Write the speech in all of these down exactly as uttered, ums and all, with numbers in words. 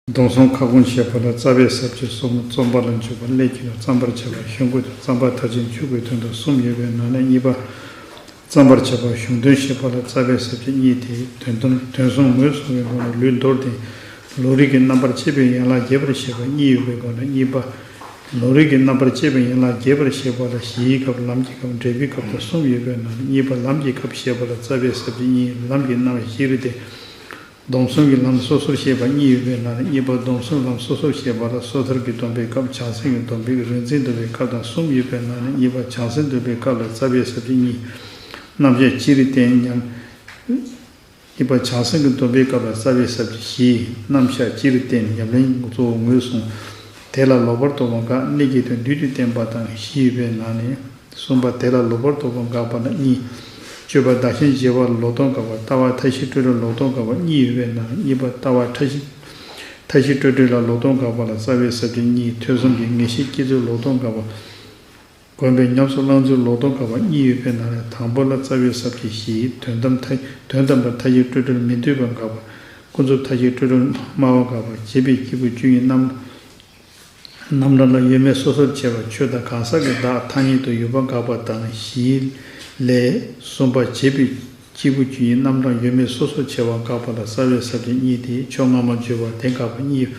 སྡོམ་གསུམ་ཁ་སྐོང་བྱེད་པ་ལ་རྩ་བའི་ས་བཅད་གསུམ། རྩོམ་པ་ལ་འཇུག་པ། ཀླད་ཀྱིས་ལ་བརྩམ་པར་བྱ་བ། གཞུང་ཀུན་ཏུ་བརྩམ་པ་མཐར་ཕྱིན་ཆོས་ཀྱི་དོན་དུ་གསུམ་ཡོད་པའི་ནང་ནས་གཉིས་པ། བརྩམ་པར་བྱ་བ་གཞུང་དོན་བཤད་པ་ལ་རྩ་བའི་ས་བཅད་གཉིས་ཏེ། དོན་དམ་དོན་གསུམ་ངོས་བཟུང་བའི་སྒོ་ནས་ལུས་མདོར་བསྟན། ལུང་རིགས་ཀྱི་རྣམ་པར་ཕྱེ་བའི་ཡན་ལག་རྒྱས་པར་བཤད་པ་གཉིས་ཡོད་པའི་སྒོ་ནས་གཉིས་པ། ལུང་རིགས་ཀྱི་རྣམ་པར་ཕྱེ་བའི་ཡན་ལག་རྒྱས་པར་བཤད་པ་ལ་གཞིའི་སྐབས། ལམ་གྱི་སྐབས། འབྲས་བུའི་སྐབས་དང་གསུམ་ཡོད་པའི་ནང་ནས་གཉིས་པ། ལམ་གྱི་སྐབས་བཤད་པ་ལ་རྩ་བའི་ས་བཅད་གཉིས། ལམ་གྱི་རྣམ་གཞིར་བསྟན། སྡོམ་གསུམ་གྱི་ལམ་སོ་སོར་བཤད་པ་གཉིས་ཡོད་པའི་ནང་ནས་གཉིས་པ། སྡོམ་གསུམ་ལམ་སོ་སོར་བཤད་པ་ལ་སོ་ཐར་གྱི་སྡོམ་པའི་སྐབས། བྱང་སེམས་ཀྱི་སྡོམ་པའི་རིག་འཛིན་སྡོམ་པའི་སྐབས་དང་གསུམ་ཡོད་པའི་ནང་ནས་གཉིས་པ། བྱང་སེམས་སྡོམ་པའི་སྐབས་ལ་རྩ་བའི་ས་བཅད་གཉིས། རྣམ་གཞག་སྤྱིར་བསྟན་ཉམས། གཉིས་པ། བྱང་སེམས་ཀྱི་སྡོམ་པའི་སྐབས་ལ་རྩ་བའི་ས་བཅད་བཞི། རྣམ་གཞག་སྤྱིར་བསྟན་ཉམས་ལེན་གཙོ་བོ་ངོས་བཟུང་། དེ་ལ་ལོག་པར་རྟོག་པ་འགག་གནད་ཀྱི་དོན་བསྡུས་ཏེ་བསྟན་པ་དང་བཞི་ཡོད་པའི་ནང་ནས། གསུམ་པ། དེ་ལ་ལོག་པར་རྟོག་པ་འགག་པ་ལ་གཉིས། སྤྱོད་པ་བདག་གཞན་བརྗེ་བ་ལ་ལོག་རྟོག་འགག་པ། ལྟ་བ་མཐའ་བཞི་སྤྲོས་བྲལ་ལ་ལོག་རྟོག་འགག་པ་གཉིས་ཡོད་པའི་ནང་ནས་གཉིས་པ། ལྟ་བ་མཐའ་བཞི། མཐའ་བཞི་སྤྲོས་བྲལ་ལ་ལོག་རྟོག་འགག་པ་ལ་རྩ་བའི་ས་བཅད་གཉིས། ཐོས་བསམ་གྱི་ངེས་ཤེས་སྐྱེ་ཚུལ་ལོག་རྟོག་འགག་པ། སྒོམ་པས་ཉམས་སུ་བླང་ཚུལ་ལོག་རྟོག་འགག་པ་གཉིས་ཡོད་པའི་ནང་ནས་དང་པོ་ལ་རྩ་བའི་ས་བཅད་བཞི། དོན་དམ་མཐའ། དོན་དམ་པར་མཐའ་བཞི་སྤྲོས་བྲལ་མི་འདོད་པ་འགག་པ། ཀུན་རྫོབ་མཐའ་བཞི་སྤྲོས་བྲལ་སྨྲ་བ་འགག་པ། བྱེད་པའི་སྐྱེས་བུ་བཅུ་གཉིས་རྣམ། རྣམ་གྲངས་ལ་ཡོད་མེད་སོ་སོར་ཕྱེ་བ། ཆོས་དང་གང་ཟག་གི་བདག་ཐ་སྙད་དུ་ཡོད་པ་འགག་པ་དང་བཞི་ལས། གསུམ་པ། བྱེད་པའི་སྐྱེས་བུ་བཅུ་གཉིས་རྣམ་གྲངས་ཡོད་མེད་སོ་སོར་ཕྱེ་བ་འགག་པ་ལ་རྩ་བའི་ས་བཅད་གཉིས་ཏེ། ཆོས་སྔ་མ་བརྗོད་པ་དེ་འགག་པ་གཉིས།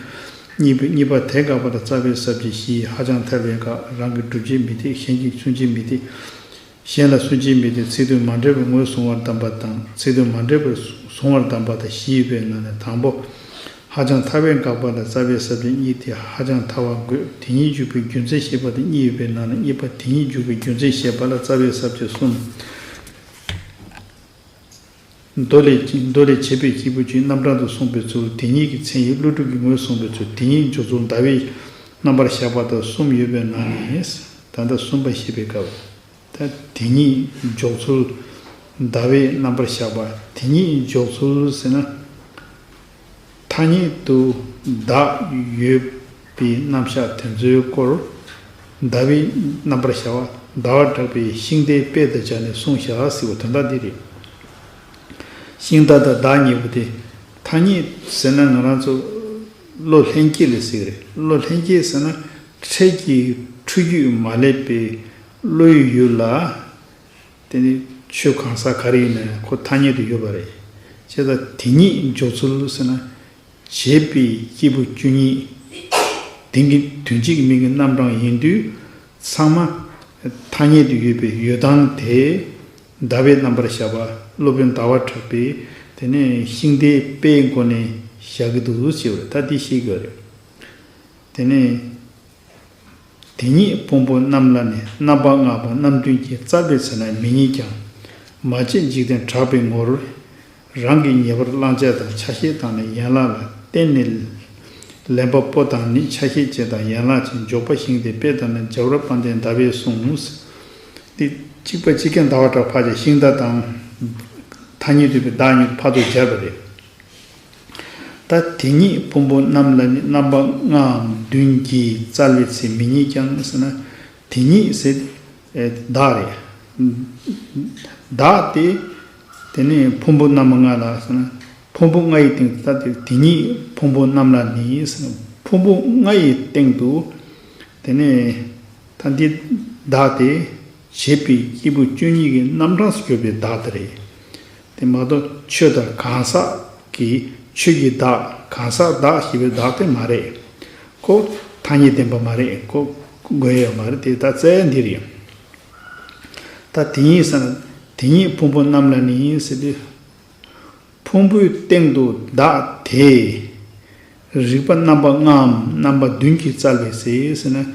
གཉིས་པ། གཉིས་པ། དེ་འགག་པ་ལ་རྩ་བའི་ས་བཅད་བཞི། ཧ་ཅང་ཐལ་བས་འགག་རང་གི་སྒྲུབ་བྱེད་མི་འཐད། གཞན་གྱི་མཚོན་བྱེད་མི་འཐད། གཞན་ལ་སུན་འབྱིན་མི་འཐད། ཚིག་དོན་མ་འདྲེས་པར་ངོས་བཟུང་བར་གདམས་པ་དང་། ཚིག་དོན་མ་འདྲེས་པར་གཟུང་བར་གདམས་པ་དང་བཞི་ཡོད་པའི་ནང་ནས་དང་པོ། ཧ་ཅང་ཐལ་བས་འགགས་པ་ལ་རྩ་བའི་ས་བཅད་གཉིས་ཏེ། ཧ་ཅང་ཐལ་བ་དགོས། དེ་ཉིད་འཇུག་པའི་རྒྱུ་མཚན་བཤད་པ་དེ་གཉིས་ཡོད་པའི་ནང་ནས་གཉིས་པ། དེ་ཉིད་འཇུག་པའི་རྒྱུ་མཚན་བཤད་པ་ལ་རྩ་བའི་ས་བཅད་གསུམ། མདོ་ལས། མདོ་ལས་བྱེད་པའི་སྐྱེས་བུ་བཅུའི་རྣམ་གྲངས་དུ་གསུངས་པའི་ཚུལ། དེ་ཉིད་ཀྱི་མཚན་ཉིད་ཀླུ་སྒྲུབ་ཀྱིས་ངོས་བཟུང་བའི་ཚུལ། དེ་ཉིད་འཇོག་ཚུལ་ཟླ་བའི་རྣམ་པར་བཞག་པ་དང་གསུམ་ཡོད་པའི་ནང་ནས། ད་ལྟ་གསུམ་པ་བཤད་པའི་སྐབས། ད་དེ་ཉིད་འཇོག་ཚུལ་ཟླ་བའི་རྣམ་པར་བཞག་པ། དེ་ཉིད་འཇོག་ཚུལ་ཟེར་ན། ཐ་སྙད་དུ་བདག་ཡོད་པའི་རྣམ་གཞག་དེ་ཚོའི་སྐོར་ཟླ་བའི་རྣམ་པར་བཞག་པ། ཟླ་བ་གྲགས་པའི་ཤིང་རྟའི་དཔེ་དང་སྦྱར་ནས་གསུངས་བཞག་ཟེར་བ་དོན་དག་འདི་རེད། ཤིང་རྟ་དང་བདག་གཉིས་པོ་དེ། ཐ་སྙད་ཟེར་ན་ང་རང་ཚོ་བློ་ལྷན་སྐྱེས་ལ་ཟེར་གི་རེད། བློ་ལྷན་སྐྱེས་ཟེར་ན་འཕྲལ་གྱི་འཁྲུལ་རྒྱུས་མ་སླེབས་པའི་བློའི་ཡུལ་ལ། དེ་ནི་ཆོས་གང་ཟག་ག་རེ་ཡིན་ན་ཡང་ཁོ་ཐ་སྙད་དུ་ཡོད་པ་རེད། བྱས་ཙང་དེ་ཉིད་འཇོག་ཚུལ་ཟེར་ན། བྱེད་པའི་སྐྱེས་བུ་བཅུ་གཉིས། དེང་གི་དོན་གཅིག་མིང་གི་རྣམ་གྲངས་ཡིན་དུས། ཚང་མ་ཐ་སྙད་དུ་ཡོད་པའི་ཡོད་སྟངས་དེ། ཟླ་བའི་རྣམ་པར་བཞག་པ། སློབ་དཔོན་ཟླ་བ་གྲགས་པས་དེ་ནས་ཤིང་རྟའི་དཔེའི་སྒོ་ནས་བཞག་གི་འདུག་ཅེས་པ་ད་འདི་ཤེས་དགོས་རེད། དེ་ནས། དེ་ཉིད་ཕུང་པོ་རྣམས་ལ་ནི། རྣམ་པ་ལྔ་པོ་རྣམ་བདུན་གྱིས། རྩལ་པའི་ཚེ་ན་མི་རྙེད་ཀྱང་། མ་སྐྱེས་འཇིག་རྟེན་གྲགས་པའི་ངོར། རང་གི་ཉེ་བར་བླང་བྱ་དང་། ཆ་ཤས་དང་ནི་ཡན་ལག་ལ། རྟེན་ནི་ལེན་པ་པོ་དང་ནི། ཆ་ཤས་ཅན་དང་ཡན་ལག་ཅན། འཇོག་པ་ཤིང་རྟའི་དཔེ་དང་ནི། བྱ་བ་དཔལ་ལྡན་ཟླ་བས་གསུངས། དེ་གཅིག་པ་གཅིག་རྐྱང་ཟླ་བ་གྲགས་ཕར་བྱས། ཤིང་རྟ་དང་ཐ་སྙད་འདོད་པའི་བདག་གཉིས་ཕར་ཚུར་སྦྱར་བ་རེད། ད་དེ་ཉིད་ཕུང་པོ་རྣམས་ལ་ནི། རྣམ་པ་ལྔའམ་བདུན་གྱིས། རྩལ་པའི་ཚེ་མི་རྙེད་ཀྱང་ཟེར་ན། དེ་ཉིད་ཟེར་ཨེ་བདག་རེད། བདག་དེ་དེ་ནས་ཕུང་པོ་རྣམ་པ་ལྔ་ལ་ཟེར་ན། ཕུང་པོ་ལྔ་ཡི་སྟེང་དུ་ད་དེ་དེ་ཉིད་ཕུང་པོ་རྣམས་ལ་ནི་ཟེར་ན། ཕུང་པོ་ལྔ་ཡི་སྟེང་དུ་དེ་ནས་ད་འདི་བདག་དེ་བྱེད་པའི་སྐྱེས་བུ་བཅུ་གཉིས་ཀྱི་རྣམ་གྲངས་སུ་གྱུར་པའི་བདག་དེ་རེད། དེ་མ་གཏོགས་ཆོས་དང་གང་ཟག་གི་ཆོས་ཀྱི་བདག་གང་ཟག་བདག་ཞེས་པའི་བདག་དེ་མ་རེད། ཁོ་ཐ་སྙད་བདེན་པ་མ་རེད། ཁོ་དགོས་ཡོད་མ་རེད། དེ་ད་རྩ་འདི་རེད། ད་དེ་ཉིད་ཟེར་ན། དེ་ཉིད་ཕུང་པོ་རྣམས་ལ་ནི་ཟེར་དུས། ཕུང་པོའི་སྟེང་དུ་བདག་དེ། རིག་པ་རྣམ་པ་ལྔའམ་རྣམ་པ་བདུན་གྱིས་རྩལ་པའི་ཚེ་ཟེར་ན།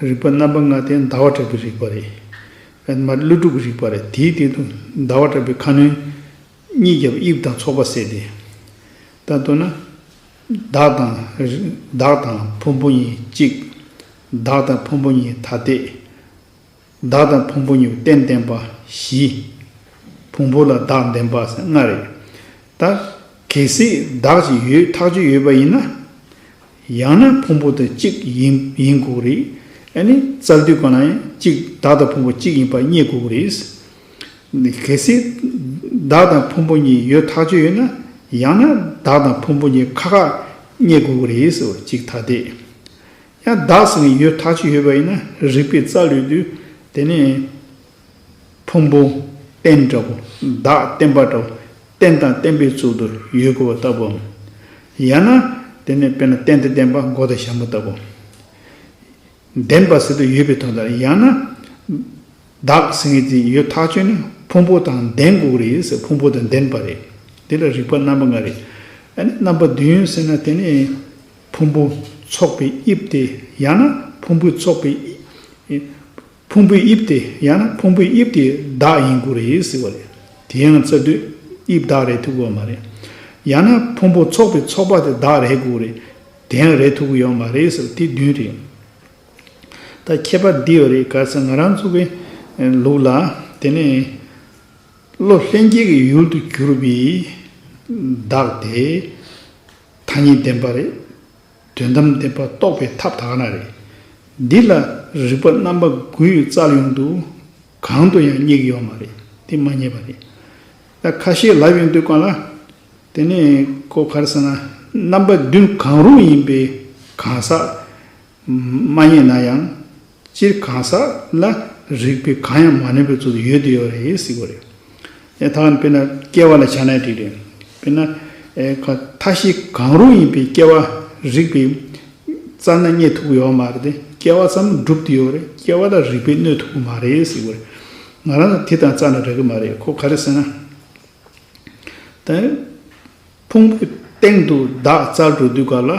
རིག་པ་རྣམ་པ་ལྔ་དེ་ཟླ་བ་གྲགས་པའི་རིག་པ་རེད། མ་ཀླུ་སྒྲུབ་ཀྱི་རིག་པ་རེད། དེའི་སྟེང་དུ་ཟླ་བ་གྲགས་པའི་ཁ་གནོན་གཉིས་བརྒྱབ་དབྱིབས་དང་ཚོགས་པ་ཟེར་ཏེ། ད་མདོར་ན། བདག་དང་། བདག་དང་ཕུང་པོ་གཉིས་གཅིག། བདག་དང་ཕུང་པོ་གཉིས་ཐ་དད། བདག་དང་ཕུང་པོ་གཉིས་རྟེན་བརྟེན་པ་བཞི། ཕུང་པོ་ལ་བདག་བདེན་པ་ཟེར་ལྔ་རེད། ད་གལ་སྲིད་བདག་ཅིག་ཡོད་ཐག་ཆོད་ཡོད་པ་ཡིན་ན། ཡང་ན་ཕུང་པོ་དང་གཅིག་ཡིན་ཡིན་དགོས་རེད། ཨ་ནི་རྩལ་དུས་གང་ལ་ཡང་གཅིག་བདག་དང་ཕུང་པོ་གཅིག་ཡིན་པ་རྙེད་དགོས་རེད། གལ་སྲིད་བདག་དང་ཕུང་པོ་གཉིས་ཡོད་ཐག་ཆོད་ཡོད་ན། ཡང་ན་བདག་དང་ཕུང་པོ་གཉིས་ཁ་ཁ་ རྙེད་དགོས་ཀྱི་རེད་ཟེར་བ་གཅིག་ཐ་དད། ཡང་བདག་ཟེར་མཁན་ཡོད་ཐག་ཆོད་ཡོད་པ་ཡིན་ན་རིགས་པའི་རྩལ་ཡོད་དུས་དེ་ནས་ཕུང་པོ་རྟེན་འདྲ་པོ་བདག་བརྟེན་པ་འདྲ་པོ་རྟེན་དང་བརྟེན་པའི་ཚུལ་དུ་ཡོད་དགོས་པ་ལྟ་བུའམ། ཡང་ན་དེ་ནས་དཔེར་ན་རྟེན་དང་བརྟེན་པ་མགོ་དང་ཞྭ་མོ་ལྟ་བུ། ལྡན་པ་ཟེར་དུས་ཡོད་པའི་དོན་དག་ཡང་ན། བདག་ཟེར་མཁན་དེ་ཡོད་ཐག་ཆོད་ནས་ཕུང་པོ་དང་ལྡན་དགོས་རེད་ཟེར། ཕུང་པོ་དང་ལྡན་པ་རེད། དེ་ལ་རིགས་པ་རྣམ་པ་ལྔ་རེད། ཨ་ནི་རྣམ་པ་བདུན་ཟེར་ན་དེ་ནི་ཕུང་པོ་ཚོགས་པའི་དབྱིབས་དེ་ཡང་ན་ཕུང་པོའི་ཚོགས་པའི་ཕུང་པོའི་དབྱིབས་དེ་ཡང་ན་ཕུང་པོའི་དབྱིབས་དེ་བདག་ཡིན་དགོས་རེད་ཟེར་བ་རེད། དེ་ཡང་རྩལ་དུས་དབྱིབས་བདག་རེད་ཐུབ་ཀྱི་ཡོད་མ་རེད། ཡང་ན་ཕུང་པོ་ཚོགས་པའི་ཚོགས་པ་དེ་བདག་རེད་དགོས་རེད། དེ་ཡང་རེད་ཐུབ་ཀྱི་ཡོད་མ་རེད་ཟེར། དེ་བདུན་རེད། ད་ཁྱད་པར་འདི་ཡོད་རེད། ག་ཟེར་ང་རང་ཚོ་གི་ལུགས་ལ་དེ་ནས་བློ་ལྷན་སྐྱེས་ཀྱི་ཡུལ་དུ་གྱུར་པའི་བདག་དེ་ཐ་སྙད་བདེན་པ་རེད། དོན་དམ་བདེན་པ་རྟོགས་པའི་ཐབས་དག་ན་རེད། འདི་ལ་རིགས་པ་རྣམ་པ་དགུ་ཡི་རྩལ་ཡོང་དུས་གང་དུ་ཡང་རྙེད་ཀྱི་ཡོད་མ་རེད། དེ་མ་རྙེད་པ་རེད། ད་ཁ་ཤས་ལབ་ཡོང་དུས་གང་ལ། དེ་ནས་ཁོ་ག་རེ་ཟེར་ན་རྣམ་པ་བདུན་གང་རུང་ཡིན་པའི་གང་ཟག་མ་རྙེད་ན་ཡང་སྤྱིར་གང་ཟག་ལ་རིགས་པས་གང་ཡང་མ་གནོད་པའི་ཚུལ་དུ་ཡོད་དེ་ཡོད་རེད་ཟེར་གྱི་ཡོད་རེད། ཨེ་ད་ག་ནི་དཔེར་ན་སྐྱེ་བ་ལ་ཆ་ན་འགྲིག་རེད། དཔེར་ན་ཨེ་ཁ་མཐའ་བཞི་གང་རུང་ཡིན་པའི་སྐྱེ་བ་རིགས་པས་རྩ་ན་རྙེད་ཐུབ་ཀྱི་ཡོད་མ་རེད་དེ། སྐྱེ་བ་ཙམ་གྲུབ་དེ་ཡོད་རེད། སྐྱེ་བ་ལ་རིགས་པས་གནོད་ཐུབ་ཀྱི་མ་རེད་ཟེར་གྱི་ཡོད་རེད། ང་རང་ལ་དེ་དང་རྩ་ན་འགྲིག་གི་མ་རེད། ཁོ་ག་རེ་ཟེར་ན། དེ་ཕུང་པོའི་སྟེང་དུ་བདག་རྩལ་འགྲོ་དུས་ག་ལ།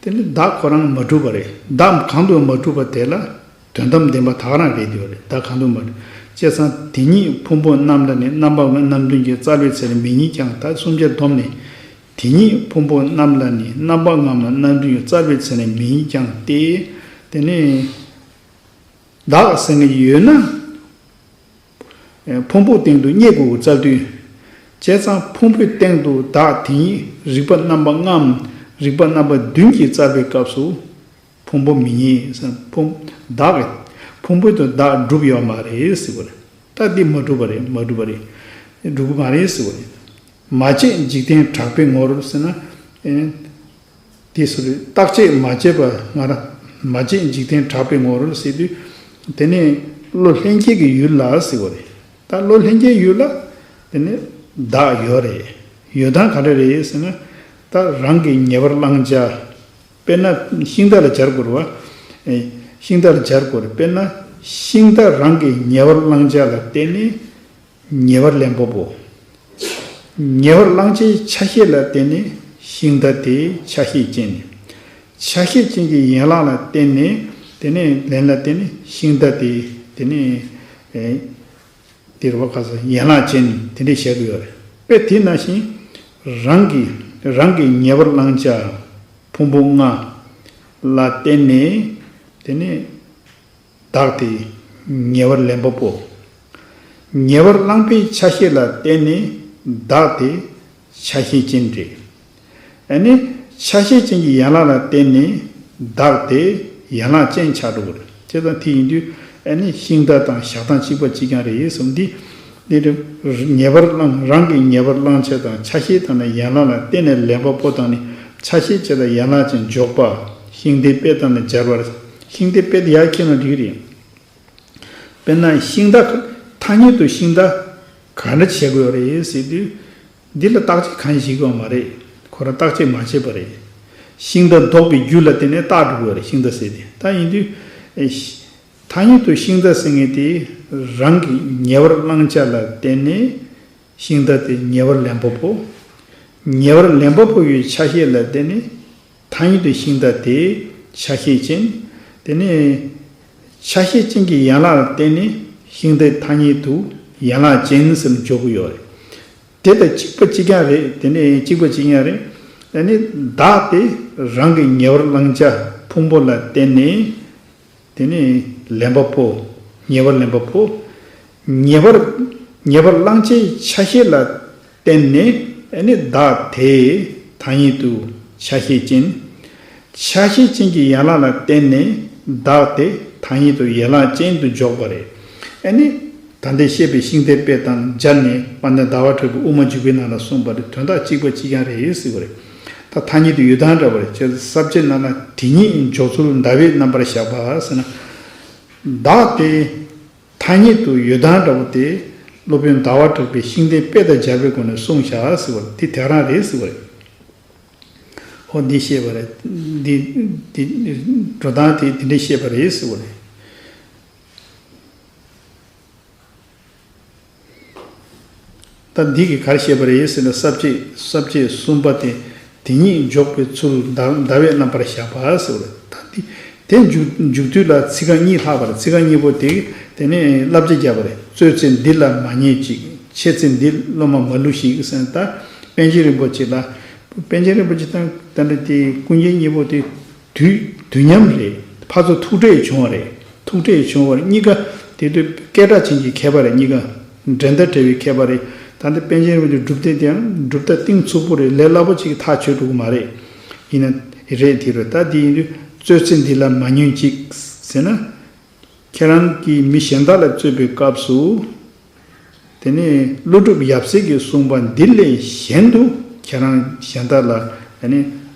དེ་ནི་བདག་ཁོ་རང་མ་གྲུབ་པ་རེད། བདག་གང་དུ་མ་གྲུབ་པ་དེ་ལ་དོན་དམ་བདེན་པ་དག་རང་རེད་དེ་རེད། བདག་གང་དུ་མ་གྲུབ། བྱས་ཙང་དེ་ཉིད་ཕུང་པོ་རྣམས་ལ་ནི་རྣམ་པ་ལྔ་རྣམ་བདུན་གྱི་རྩལ་པའི་ཚེ་ནི་མིང་ཉིད་ཀྱང་ད་གསུམ་ཆར་བསྡོམས་ནས། དེ་ཉིད་ཕུང་པོ་རྣམས་ལ་ནི་རྣམ་པ་ལྔ་རྣམ་བདུན་གྱི་རྩལ་པའི་ཚེ་ནི་མིང་ཉིད་ཀྱང་སྟེ། དེ་ནི། བདག་ཟེར་མཁན་ཡོད་ན། ཕུང་པོའི་སྟེང་དུ་རྙེད་དགོས་རྩལ་དུས། བྱས་ཙང་ཕུང་པོའི་སྟེང་དུ་བདག་དེ་ཉིད་རིགས་པ་རྣམ་པ་ལྔའམ་རིགས་པ་རྣམ་པ་བདུན་གྱིས་རྩལ་པའི་སྐབས་སུ་ཕུང་པོ་མི་རྙེད་ཟེར། ཕུང་བདག་གི་ཕུང་པོའི་སྟེང་དུ་བདག་གྲུབ་ཡོད་མ་རེད་ཟེར་བ་རེད། ད་འདི་མ་གྲུབ་པ་རེད། མ་གྲུབ་པ་རེད། གྲུབ་ཀྱི་མ་རེད་ཟེར་བ་རེད། མ་བྱས་འཇིག་རྟེན་གྲགས་པའི་ངོར་ཟེར་ན། ཨེ། དེ་སུ་རེད། བརྟག་དཔྱད་མ་བྱས་པ་ང་རང་མ་བྱས་འཇིག་རྟེན་གྲགས་པའི་ངོར་ཟེར་དུས། དེ་ནས་བློ་ལྷན་སྐྱེས་ཀྱི་ཡུལ་ལ་ཟེར་བ་རེད། ད་བློ་ལྷན་སྐྱེས་ཡུལ་ལ་དེ་ནས་བདག་ཡོད་རེད། ཡོད་སྟངས་ག་འདྲ་རེད་ཟེར་ན། ད་རང་གི་ཉེ་བར་བླང་བྱ། དཔེར་ན་ཤིང་རྟ་ལ་སྦྱར་དགོས་རེད་བ། ཨེ། ཤིང་རྟ་ལ་སྦྱར་དགོས་རེད། དཔེར་ན་ཤིང་རྟ་རང་གི་ཉེ་བར་བླང་བྱ་ལ་བརྟེན་ནས། ཉེ་བར་ལེན་པ་པོ། ཉེ་བར་བླང་བྱའི་ཆ་ཤས་ལ་བརྟེན་ནས་ཤིང་རྟ་དེའི་ཆ་ཤས་ཅན། ཆ་ཤས་ཅན་གྱི་ཡན་ལག་ལ་བརྟེན་ནས་དེ་ནས་ལན་ལ་བརྟེན་ནས་ཤིང་རྟ་དེའི་དེ་ནས་ཨེ། དེ་རུ་བ་ག་ས་ཡན་ལག་ཅན་དེ་འདྲས་བཤད་ཀྱི་ཡོད་རེད། དཔེ་དེ་ནང་བཞིན་རང་གི་རང་གི་ཉེ་བར་བླང་བྱ་ཕུང་པོ་ལྔ་ལ་བརྟེན་ནས་དེ་ནས། བདག་དེ་ཉེ་བར་ལེན་པ་པོ། ཉེ་བར་བླངས་པའི་ཆ་ཤས་ལ་བརྟེན་ནས་བདག་དེ་ཆ་ཤས་ཅན་རེད། ཨ་ནི་ཆ་ཤས་ཅན་གྱི་ཡན་ལག་ལ་བརྟེན་ནས་བདག་དེ་ཡན་ལག་ཅན་ཆགས་འགྲོ་གི་རེད། བྱས་ཙང་དེ་ཡིན་དུས་ཨ་ནི་ཤིང་རྟ་དང་བཞག་སྟངས་གཅིག་པ་གཅིག་རྐྱང་རེད་གསུངས་ཏེ། དེ་ཉེ་བར་བླང་རང་གི་ཉེ་བར་བླང་བྱ་དང་ཆ་ཤས་དང་ནི་ཡན་ལག་ལ་བརྟེན་ནས་ལེན་པ་པོ་དང་ནི་ཆ་ཤས་ཅན་དང་ཡན་ལག་ཅན་འཇོག་པ། ཤིང་རྟའི་དཔེ་དང་ནི་སྦྱར་བར། ཤིང་རྟའི་དཔེ་དེ་ཡར་ཁྱེར་ན་འགྲིག་གི་རེད། དཔེར་ན་ཤིང་རྟ་ཐ་སྙད་དུ་ཤིང་རྟ་ག་འདྲ་བྱེད་དགོས་རེད་ཟེར་དུས། འདི་ལ་བརྟག་དཔྱད་གང་ཞིག་ཡོད་མ་རེད། ཁོ་རང་བརྟག་དཔྱད་མ་བྱས་པ་རེད། ཤིང་རྟ་འདོགས་པའི་རྒྱུ་ལ་བརྟེན་ནས་བརྟག་འགྲོ་དགོས་རེད། ཤིང་རྟ་ཟེར་དེ་ད་ཡིན་དུས། ཨེ། ཐ་སྙད་དུ་ཤིང་རྟ་ཟེར་མཁན་དེ་རང་གི་ཉེ་བར་བླང་བྱ་ལ་བརྟེན་ནས་ཤིང་རྟ་དེ་ཉེ་བར་ལེན་པ་པོ། ཉེ་བར་ལེན་པ་པོ་ཡི་ཆ་ཤས་ལ་བརྟེན་ནས་ཐ་སྙད་དུ་ཤིང་རྟ་དེ་ཆ་ཤས་ཅན། དེ་ནས་ཆ་ཤས་ཅན་གྱི་ཡན་ལག་ལ་བརྟེན་ནས་ཤིང་རྟའི་ཐ་སྙད་དུ་ཡན་ལག་ཅན་ཟེར་འཇོག་གི་ཡོད་རེད། དེ་དང་གཅིག་པ་གཅིག་རྐྱང་རེད། དེ་ནས་གཅིག་པ་གཅིག་རྐྱང་རེད། དེ་ནས་བདག་དེ་རང་གི་ཉེ་བར་བླང་བྱ་ཕུང་པོ་ལ་བརྟེན་ནས། དེ་ནས་ལེན་པ་པོ། ཉེ་བར་ལེན་པ་པོ། ཉེ་བར་ཉེ་བར་བླང་བྱའི་ཆ་ཤས་ལ་བརྟེན་ནས་ཨ་ནི་བདག་དེ་ཐ་སྙད་དུ་ཆ་ཤས་ཅན། ཆ་ཤས་ཅན་གྱི་ཡན་ལག་ལ་བརྟེན་ནས་བདག་དེ་ཐ་སྙད་དུ་ཡན་ལག་ཅན་དུ་འཇོག་པ་རེད། ཨ་ནི་ད་ལྟའི་བཤད་པའི་ཤིང་རྟའི་དཔེ་དང་སྦྱར་ནས་དཔལ་ལྡན་ཟླ་བ་གྲགས་པའི་དབུ་མ་འཇུག་པའི་ནང་ལ་གསུངས་པ་རེད། དོན་དག་གཅིག་པ་གཅིག་རྐྱང་རེད་ཟེར་བ་རེད། ད་ ཐ་སྙད་དུ་ཡོད་སྟངས་འདྲ་བ་རེད། ཅེས་ས་བཅད་རྣམས་ལ་དེ་ཉིད་འཇོག་ཚུལ་ཟླ་བའི་རྣམ་པར་བཞག་པ་ཟེར་ན། བདག་དེ་ཐ་སྙད་དུ་ཡོད་སྟངས་འདྲ་བོ་དེ་སློབ་དཔོན་ཟླ་བ་གྲགས་པས་ཤིང་རྟའི་དཔེ་དང་སྦྱར་བའི་སྒོ་ནས་གསུངས་བཞག་ཟེར་བ་རེད། དེ་དེ་རང་རེད་ཟེར་བ་རེད། ཧོ་འདི་བཤད་པ་རེད། འདི་འདི་འགྲོ་སྟངས་དེ་དེ་འདྲས་བཤད་པ་རེད་ཟེར་བ་རེད། ད་འདི་གིས་ག་རེ་བཤད་པ་རེད་ཟེར་ན། ས་བཅད་ས་བཅད་གསུམ་པ་དེ་དེ་ཉིད་འཇོག་པའི་ཚུལ་ཟླ་ཟླ་བའི་རྣམ་པར་བཞག་པ་ཟེར་བ་རེད། ད་འདི་དེ་མཇུག་མཇུག་མཐུད་ལ་ཚིག་རྐང་གཉིས་ལྷག་པ་རེད། ཚིག་རྐང་གཉིས་པོ་དེ་དེ་ནས་བསླབ་བྱ་བརྒྱབ་པ་རེད། རྩོད་ཚེ་འདི་ལ་མ་ཉོན་ཅིག། འཆད་ཚེ་འདི་སློབ་མ་མ་བསླུ་ཞིག་ཟེར་ན། ད་པཎ་ཆེན་རིན་པོ་ཆེ་ལ་པཎ་ཆེན་རིན་པོ་ཆེ་དང་ད་འདྲ་དེ་ཀུན་མཁྱེན་གཉིས་པོ་དེ་དུས་དུས་མཉམ་རེད། ཕར་ཚུར་ཐུག་འཕྲད་བྱུང་བ་རེད། ཐུག་འཕྲད་བྱུང་བ་རེད། གཉིས་ཀ་དེ་དུས་སྐད་གྲགས་ཅན་གྱི་མཁས་པ་རེད། གཉིས་ཀ་འགྲན་ཟླ་བྲལ་བའི་མཁས་པ་རེད། ད་ལྟ་པཎ་ཆེན་རིན་པོ་ཆེའི་སྒྲུབ་སྡེ་དེའང་སྒྲུབ་རྟགས་གཏིང་ཚུགས་པོ་རེད། ལས་སླ་པོ་ཅིག་ཐག་ཆོད་འགྲོ་གི་མ་རེད། ཡིན་ན་རེད་དེ་རེད། ད་དེ་ཡིན་དུས་རྩོད་ཚེ་འདི་ལ་མ་ཉོན་ཅིག་ཟེར་ན། ཁྱེད་རང་གིས་མི་གཞན་དག་ལ་རྩོད་པའི་སྐབས་སུ། དེ་ནས་ཀླུ་སྒྲུབ་ཡབ་སྲས་ཀྱིས་གསུངས་པ་འདི་ལས་གཞན་དུ་ཁྱེད་རང་གཞན་དག་ལ་དེ་ནས་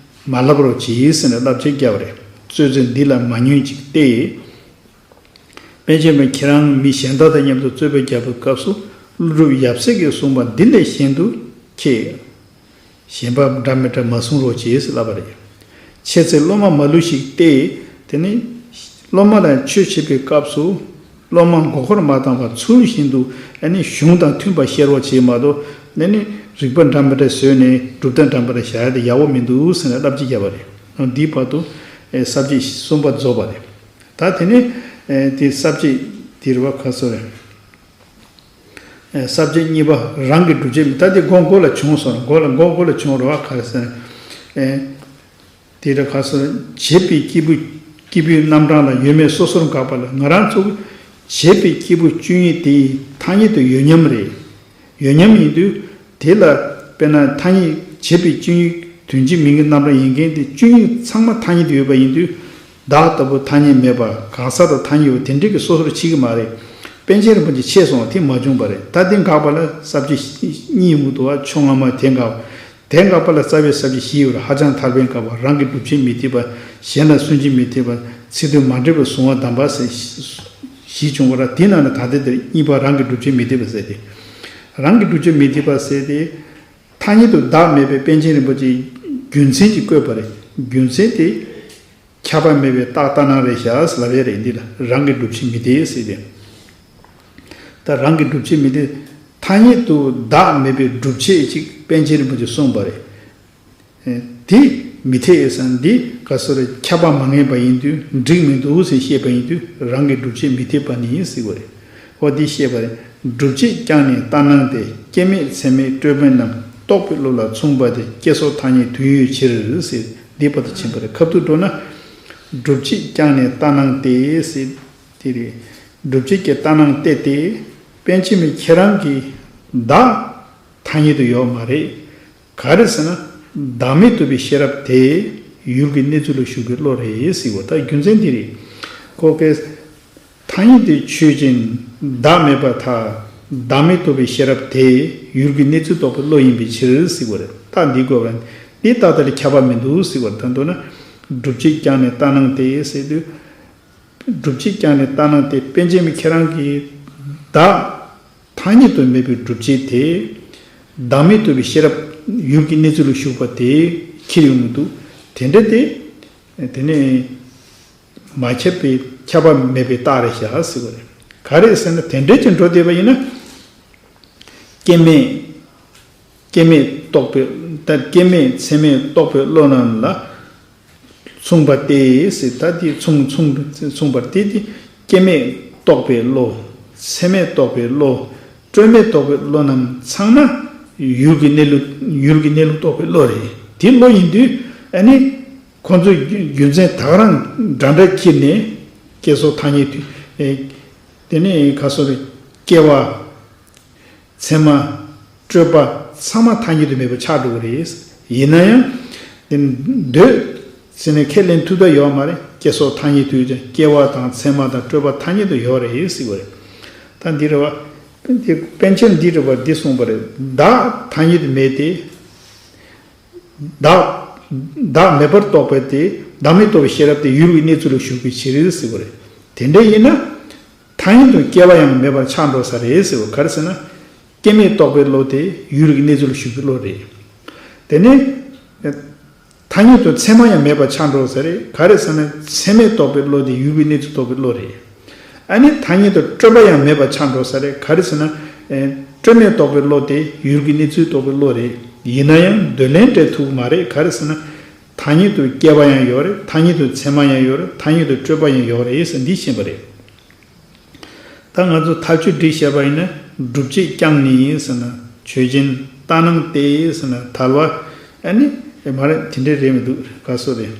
མ་ལབ་རོགས་གྱིས་ཟེར་ནས་བསླབ་བྱ་བརྒྱབ་པ་རེད། རྩོད་ཚེ་འདི་ལ་མ་ཉོན་ཅིག་སྟེ། པཎ་ཆེན་པས་ཁྱེད་རང་མི་གཞན་དག་དང་མཉམ་དུ་རྩོད་པ་བརྒྱབ་པའི་སྐབས་སུ་ཀླུ་སྒྲུབ་ཡབ་སྲས་ཀྱིས་གསུངས་པ་འདི་ལས་གཞན་དུ་ཁྱེད། གཞན་པ་འདྲ་མི་འདྲ་མ་གསུང་རོགས་གྱིས་ལབ་པ་རེད། འཆད་ཚེ་སློབ་མ་མ་བསླུ་ཞིག་སྟེ། དེ་ནི་སློབ་མ་ལ་ཆོས་འཆད་པའི་སྐབས་སུ་སློབ་མ་མགོ་སྐོར་མ་བཏང་བར་ཚུལ་བཞིན་དུ་ཨ་ནི་གཞུང་དང་མཐུན་པར་བཤད་རོགས་བྱེད་མ་གཏོགས་ཨ་ནི་རིགས་པ་འདྲ་མི་འདྲ་བཟོས་ནས་སྒྲུབ་རྟགས་འདྲ་མི་འདྲ་བཞག་ཡ་དེ་ཡག་པོ་མི་འདུག་ཟེར་ནས་བསླབ་བྱ་བརྒྱབ་པ་རེད། འདིའི་བར་དུ་ས་བཅད་གསུམ་པ་རྫོགས་པ་རེད། ད་དེ་ནི་དེ་ས་བཅད་དེ་རེད་བ། ཁ་སོ་རེད། ས་བཅད་གཉིས་པ་རང་གི་སྒྲུབ་བྱེད་མི། ད་དེ་མགོ་མགོ་ལ་བྱུང་སོང་། མགོ་ལ་མགོ་མགོ་ལ་བྱུང་རོགས་ག་རེ་ཟེར་ན། དེ་ལ་ག་སོ་བྱེད་པའི་སྐྱེས་བུ་སྐྱེས་བུའི་རྣམ་གྲངས་ལ་ཡོད་མེད་སོ་སོར་དགག་པ་ལ། ང་རང་ཚོ་བྱེད་པའི་སྐྱེས་བུ་བཅུ་གཉིས་དེ་ཐ་སྙད་དུ་ཡོད་མཉམ་རེད། ཡོད་མཉམ་ཡིན་དུས་དེ་ལ་དཔེར་ན་ཐ་སྙད་བྱེད་པའི་བཅུ་གཉིས་དོན་གཅིག་མིང་གི་རྣམ་གྲངས་ཡིན་མཁན་དེ་བཅུ་གཉིས་ཚང་མ་ཐ་སྙད་དུ་ཡོད་པ་ཡིན་དུས། བདག་ལྟ་བུ་ཐ་སྙད་མེད་པ་གང་ཟག་དང་ཐ་སྙད་ཡོད་པ་དེ་འདྲ་གི་སོ་སོར་ཕྱེ་གི་མ་རེད། པཎ་ཆེན་རིན་པོ་ཆེ་འཆད་སོང་བ་དེ་མ་བྱུང་བ་རེད། ད་དེ་དགག་པ་ལ་ས་བཅད་གཉིས་ཡོང་གི་འདུག་བ། ཕྱོགས་སྔ་མ་དེ་དགག་པ། དེ་དགག་པ་ལ་རྩ་བའི་ས་བཅད་བཞི་ཡོད་རེད། ཧ་ཅང་ཐར་པའི་དགག་པ། རང་གི་སྒྲུབ་བྱེད་མི་འཐད་པ། གཞན་ལ་སུན་འབྱིན་མི་འཐད་པ། ཚིག་དོན་མ་འདྲེས་པར་གཟུང་བ་གདམས་པ་ཟེར་བཞི་བྱུང་བ་རེད། དེ་ནང་ནས་ད་ལྟ་འདིར་གཉིས་པ་རང་གི་སྒྲུབ་བྱེད་མི་འཐད་པ་ཟེར་ཏེ། རང་གི་སྒྲུབ་བྱེད་མི་འཐད་པ་ཟེར་ཏེ། ཐ་སྙད་དུ་བདག་མེད་པའི་པཎ་ཆེན་རིན་པོ་ཆེའི་རྒྱུ་མཚན་ཅིག་བཀོད་པ་རེད། རྒྱུ་མཚན་དེ་ཁྱབ་པ་མེད་པའི་རྟགས་ལྟར་སྣང་རེད་བཞག་ཟེར་ལབ་ཡས་རེད། འདི་ལ་རང་གི་སྒྲུབ་བྱེད་མི་འཐད་ཟེར་ཏེ། ད་རང་གི་སྒྲུབ་བྱེད་མི་འཐད། ཐ་སྙད་དུ་བདག་མེད་པའི་སྒྲུབ་བྱེད་ཅིག་པཎ་ཆེན་རིན་པོ་ཆེས་གསུངས་པ་རེད། དེ་མི་འཐད་ཟེར་ན་འདི་ག་སོ་རེ་ཁྱབ་པ་མ་ངེས་པ་ཡིན་དུས་འགྲིག་མི་འདུག་ཟེར་བཤད་པ་ཡིན་དུས་རང་གི་སྒྲུབ་བྱེད་མི་འཐད་པ་ནི་ཟེར་བ་རེད། འོ་འདི་བཤད་པ་རེད། སྒྲུབ་བྱེད་ཀྱང་ནི་ལྟར་སྣང་སྟེ། སྐྱེ་མེད་ཚད་མེད་སྤྲོས་མེད་རྣམས་རྟོགས་པའི་བློ་ལ་མཚུངས་པ་སྟེ། སྐྱེ་སོགས་ཐ་སྙད་དུ་ཡོད་ཕྱིར་ཟེར། འདི་བར་དུ་ཕྱིན་པ་རེད། ཁ་ཐུག་འགྲོ་ན། སྒྲུབ་བྱེད་ཀྱང་ནི་ལྟར་སྣང་སྟེ་ཟེར། དེ་རེད། སྒྲུབ་བྱེད་ཀྱི་ལྟར་སྣང་སྟེ་སྟེ། པཎ་ཆེན་མས་ཁྱེད་རང་གི་བདག་ཐ་སྙད་དུ་ཡོད་མ་རེད། ག་རེ་ཟེར་ན། བདག་མེད་རྟོགས་པའི་ཤེས་རབ་དེ་ཡུལ་གྱི་གནས་ཚུལ་ལ་ཞུགས་པའི་བློ་རེད་ཟེར་བ། ད་རྒྱུ་མཚན་འདི་རེད། ཁོ་གིས་ཐ་སྙད་དུ་ཆོས་ཅན། བདག་མེད་པར་ཐལ། བདག་མེད་རྟོགས་པའི་ཤེས་རབ་དེ་ཡུལ་གྱི་གནས་ཚུལ་རྟོགས་པའི་བློ་ཡིན་པའི་ཕྱིར་ཟེར་བ་རེད། རྟགས་འདི་དགོས་པ་རེད། འདི་རྟགས་དེ་ལ་ཁྱབ་པ་མི་འདུག་ཟེར་བ་རེད། ད་མདོར་ན། སྒྲུབ་བྱེད་ཀྱང་ནི་ལྟར་སྣང་སྟེ་ཟེར་དུས། སྒྲུབ་བྱེད་ཀྱང་ནི་ལྟར་སྣང་སྟེ། པཎ་ཆེན་མས་ཁྱེད་རང་གི་བདག་ཐ་སྙད་དུ་མེད་པའི་སྒྲུབ་བྱེད་དེ། བདག་མེད་རྟོགས་པའི་ཤེས་རབ་ཡུལ་གྱི་གནས་ཚུལ་ལ་ཞུགས་པ་དེ་ཁྱེར་ཡོང་གི་འདུག་དེ་འདྲ་དེ། དེ་ནས་མ་ཁྱབ་པའི་ཁྱབ་པ་མེད་པའི་རྟགས་རེད་བཞག་ཟེར་བ་རེད། ག་རེ་ཟེར་ན་དེ་འདྲ་ཅིག་འགྲོ་བསྡད་པ་ཡིན་ན། སྐྱེ་མེད། སྐྱེ་མེད་རྟོགས་པའི། ད་སྐྱེ་མེད་ཚད་མེད་རྟོགས་པའི་བློ་རྣམས་ལ་མཚུངས་པ་སྟེ་ཟེར། ད་དེ་མཚུངས་མཚུངས་མཚུངས་པར་ཏེ། དེ་སྐྱེ་མེད་རྟོགས་པའི་བློ། ཚད་མེད་རྟོགས་པའི་བློ། སྤྲོས་མེད་རྟོགས་པའི་བློ་རྣམས་ཚང་མ་ཡུལ་གྱི་གནས་ལུགས། ཡུལ་གྱི་གནས་ལུགས་རྟོགས་པའི་བློ་རེད། དེ་བློ་ཡིན་དུས་ཨ་ནི་ཁོ་ཚོས་རྒྱུ་མཚན་ད་ག་རང་འདྲ་འདྲ་ཁྱེར་ནས་སྐྱེ་སོགས་ཐ་སྙད་དུ། ཨེ། དེ་ནས་ག་སོགས་རེད། སྐྱེ་བ། ཚད་མ། སྤྲོས་པ་ཚང་མ་ཐ་སྙད་དུ་མེད་པ་ཆགས་འགྲོ་གི་རེད། ཡིན་ན་ཡང་། དེ་འདོད་ཟེར་ནས་ཁས་ལེན་ཐུབ་ད་ཡོད་མ་རེད། སྐྱེ་སོགས་ཐ་སྙད་དུ་ཡོད་ཀྱང་སྐྱེ་བ་དང་ཚད་མ་དང་སྤྲོས་པ་ཐ་སྙད་དུ་ཡོད་རེད་ཟེར་བ་རེད། ད་འདི་རེད་བ། འདི་པཎ་ཆེན་འདི་རེད་བ། འདི་གསུངས་པ་རེད། བདག་ཐ་སྙད་དུ་མེད་དེ། བདག་ བདག་མེད་པར་རྟོགས་པ་དེ་བདག་མེད་རྟོགས་པའི་ཤེས་རབ་དེ་ཡུལ་གྱི་གནས་ཚུལ་ལ་ཞུགས་པའི་ཕྱིར་ཟེར་བ་རེད། དེ་འདྲ་ཡིན་ན། ཐ་སྙད་དུ་སྐྱེ་བ་ཡང་མེད་པར་ཆགས་འགྲོ་ས་རེད་ཟེར་བ་ག་རེ་ཟེར་ན། སྐྱེ་མེད་རྟོགས་པའི་བློ་དེ་ཡུལ་གྱི་གནས་ཚུལ་ལ་ཞུགས་པའི་བློ་རེད། དེ་ནས། ཐ་སྙད་དུ་མཚན་མ་ཡང་མེད་པར་ཆགས་འགྲོ་ས་རེད། ག་རེ་ཟེར་ན་མཚན་མས་རྟོགས་པའི་བློ་དེ་ཡུལ་གྱི་གནས་ཚུལ་རྟོགས་པའི་བློ་རེད། ཨ་ནི་ཐ་སྙད་དུ་སྤྲོས་པ་ཡང་མེད་པར་ཆགས་འགྲོ་ས་རེད། ག་རེ་ཟེར་ན། ཨེ། སྤྲོས་མེད་རྟོགས་པའི་བློ་དེ་ཡུལ་གྱི་གནས་ཚུལ་རྟོགས་པའི་བློ་རེད། ཡིན་ན་ཡང་འདོད་ལན་སྤྲད་ཐུབ་ཀྱི་མ་རེད། ག་རེ་ཟེར་ན། ཐ་སྙད་དུ་སྐྱེ་བ་ཡང་ཡོད་རེད། ཐ་སྙད་དུ་མཚན་མ་ཡང་ཡོད་རེད། ཐ་སྙད་དུ་སྤྲོས་པ་ཡང་ཡོད་རེད་ཟེར་འདི་ཤེས་པ་རེད། ད་ང་ཚོ་ཐག་གཅོད་སྒྲིག་བཤད་པ་ཡིན་ན་སྒྲུབ་བྱེད་རྐྱང་ནི་ཟེར་ན་ཆོས་ཅན། ལྟར་སྣང་སྟེ་ཟེར་ན་ཐལ་བ། ཨ་ནི་མ་རེད། དེ་འདྲ་རེད་མི་འདུག་ག་སོ་རེད།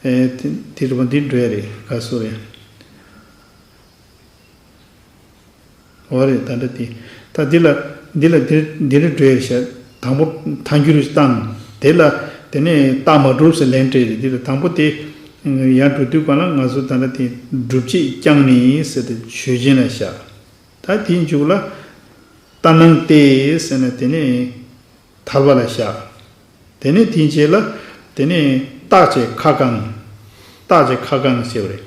ཨེ། དེ་དེ་རེད་པ། འདི་འགྲོ་ཡ་རེད། ག་སོ་རེད། འོ་རེད། ད་འདྲ་དེ། ད་འདི་ལ་འདི་ལ་འདི་འདི་རེད་འགྲོ་ཡ་ཤག་དང་པོ་ཐལ་འགྱུར་བཏང་། དེ་ལ་དེ་ནས་རྟགས་མ་གྲུབ་ཟེར་ལན་སྤྲད་རེད། འདི་ལ་དང་པོ་དེ་ཡར་འགྲོ་དུས་གང་ལ་ང་ཚོ་ད་ལྟ་དེ་སྒྲུབ་བྱེད་རྐྱང་ནི་ཟེར་ཏེ་ཆོས་ཅན་ལ་བཞག་ད་དེའི་མཇུག་ལ་ལྟར་སྣང་སྟེ་ཟེར་ན་དེ་ནས་ཐལ་བ་ལ་བཞག་དེ་ནས་དེའི་རྗེས་ལ་དེ་ནས་རྟག་ཅེས་ཁ་བསྐང་། རྟག་ཅེས་ཁ་བསྐང་ཞེས་པ་རེད།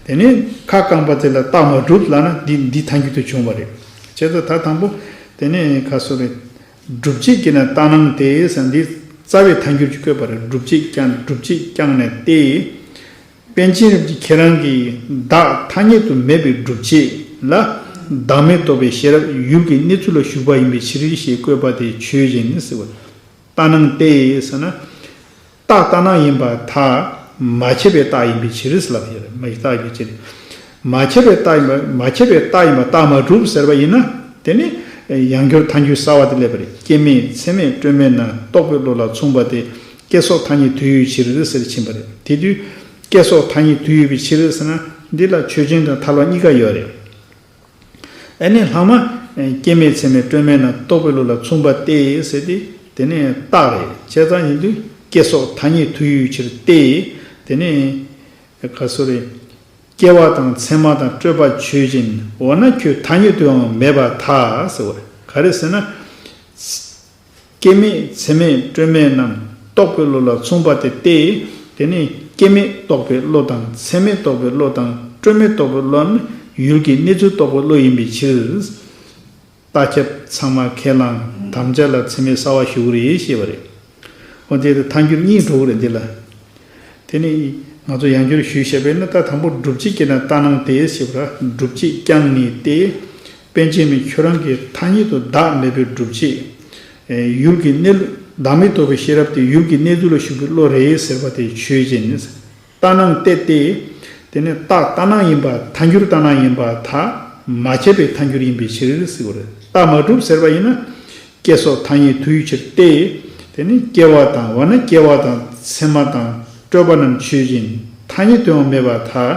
དེ་ནས་ཁ་བསྐངས་པ་དེ་ལ་རྟགས་མ་གྲུབ་ལབ་ན་འདི་འདི་ཐལ་འགྱུར་དུ་བྱུང་བ་རེད། བྱས་ཙང་ད་དང་པོ་དེ་ནས་ག་སོ་རེད། སྒྲུབ་བྱེད་ཀྱི་ན་ལྟར་སྣང་སྟེ་ཟེར་འདི་རྩ་བའི་ཐལ་འགྱུར་གྱི་བཀོད་པ་རེད། སྒྲུབ་བྱེད་རྐྱང་སྒྲུབ་བྱེད་རྐྱང་ནས་ཏེ། པཎ་ཆེན་རིན་པོ་ཆེ་ཁྱེད་རང་གིས་བདག་ཐ་སྙད་དུ་མེད་པའི་སྒྲུབ་བྱེད་ལ་བདག་མེད་རྟོགས་པའི་ཤེས་རབ་ཡུལ་གྱི་གནས་ཚུལ་ལ་ཞུགས་པ་ཡིན་པའི་ཕྱིར་ཞེས་བཀོད་པ་དེ་ཆོས་ཅན་ཟེར་བ། ལྟར་སྣང་སྟེ་ཟེར་ན། རྟག་ལྟར་སྣང་ཡིན་པར་ཐལ། མ་ཁྱབ་པའི་རྟགས་ཡིན་པའི་ཕྱིར་ཟེར་ལབ་ཡོད་རེད། མ་ཁྱབ་རྟགས་ཡིན་པའི་ཕྱིར། མ་ཁྱབ་པའི་རྟགས་ཡིན་པ་མ་ཁྱབ་པའི་རྟགས་ཡིན་པ་རྟགས་མ་གྲུབ་ཟེར་བ་ཡིན་ན། དེ་ནི་ཡང་སྐྱར་ཐལ་འགྱུར་གསར་བ་དེ་སླེབས་པ་རེད། སྐྱེ་མེད་ཚད་མས་སྤྲོས་མེད་རྣམས་རྟོགས་པའི་བློ་ལ་མཚུངས་པ་སྟེ། སྐྱེ་སོགས་ཐ་སྙད་དུ་ཡོད་ཕྱིར་ཟེར་ཕྱིན་པ་རེད། དེ་དུས་སྐྱེ་སོགས་ཐ་སྙད་དུ་ཡོད་པའི་ཕྱིར་ཟེར་ན་འདི་ལ་ཆོས་ཅན་དང་ཐལ་བ་གཉིས་ཀ་ཡོད་རེད། ཨ་ནི་ལྷག་མ། སྐྱེ་མེད་ཚད་མས་སྤྲོས་མེད་རྣམས་རྟོགས་པའི་བློ་ལ་མཚུངས་པ་སྟེ་ཟེར་ཏེ། དེ་ནས་རྟགས་རེད། བྱས་ཙང་ཡིན་དུས་སྐྱེ་སོགས་ཐ་སྙད་དུ་ཡོད་ཕྱིར་ཏེ། དེ་ནས་ག་སོ་རེད། སྐྱེ་བ་དང་མཚན་མ་དང་སྤྲོས་པ་ཆོས་ཅན། འོ་ན་ཁྱོད་ཐ་སྙད་དུའང་མེད་པར་ཐལ་ཟེར་བ་རེད། ག་རེ་ཟེར་ན། སྐྱེ་མེད་ཚད་མས་སྤྲོས་མེད་རྣམས་རྟོགས་པའི་བློ་ལ་མཚུངས་པ་སྟེ་སྟེ། དེ་ནི་སྐྱེ་མེད་རྟོགས་པའི་བློ་དང་མཚན་མས་རྟོགས་པའི་བློ་དང་སྤྲོས་མེད་རྟོགས་པའི་བློ་ནི་ཡུལ་གྱི་གནས་ཚུལ་རྟོགས་པའི་བློ་ཡིན་པའི་ཕྱིར། རྟགས་ཁྱབ་ཚང་མ་ཁས་བླངས་དམ་བཅའ་ལ་ཚད་མས་གསལ་བར་ཞུ་གི་རེད་ཞེས་པ་རེད། འོ་དེ་ཐལ་འགྱུར་གཉིས་འགྲོ་གི་རེད་འདི་ལ། དེ་ནི་ང་ཚོ་ཡང་བསྐྱར་ཞུས་བཤད་པས་ན་ད་དང་པོ་སྒྲུབ་བྱེད་ཀྱི་ན་ལྟར་སྣང་སྟེ་ཞེས་པ་ར་སྒྲུབ་བྱེད་རྐྱང་ནི་སྟེ། པཎ་ཆེན་མས་ཁྱོད་རང་གི་ཐ་སྙད་དུ་བདག་མེད་པའི་སྒྲུབ་བྱེད། ཡུལ་གྱི་གནས་ལུགས་བདག་མེད་རྟོགས་པའི་ཤེས་རབ་དེ་ཡུལ་གྱི་གནས་ཚུལ་ལ་ཞུགས་པའི་བློ་རེད་ཟེར་བ་དེ་ཆོས་ཅན། ལྟར་སྣང་སྟེ་སྟེ། དེ་ནི་རྟགས་ལྟར་སྣང་ཡིན་པ་ཐལ་འགྱུར་ལྟར་སྣང་ཡིན་པར་ཐལ། མ་ཁྱབ་པའི་ཐལ་འགྱུར་ཡིན་པའི་ཕྱིར་ཟེར་བ་རེད། རྟགས་མ་གྲུབ་ཟེར་བ་ཡིན་ན། སྐྱེ་སོགས་ཐ་སྙད་དུ་ཡོད་ཕྱིར་ཏེ། དེ་ནི་སྐྱེ་བ་དང་འོ་ན་སྐྱེ་བ་དང་མཚན་མ་དང་སྤྲོས་པ་རྣམས་ཆོས་ཅན། ཐ་སྙད་དུའང་མེད་པར་ཐལ།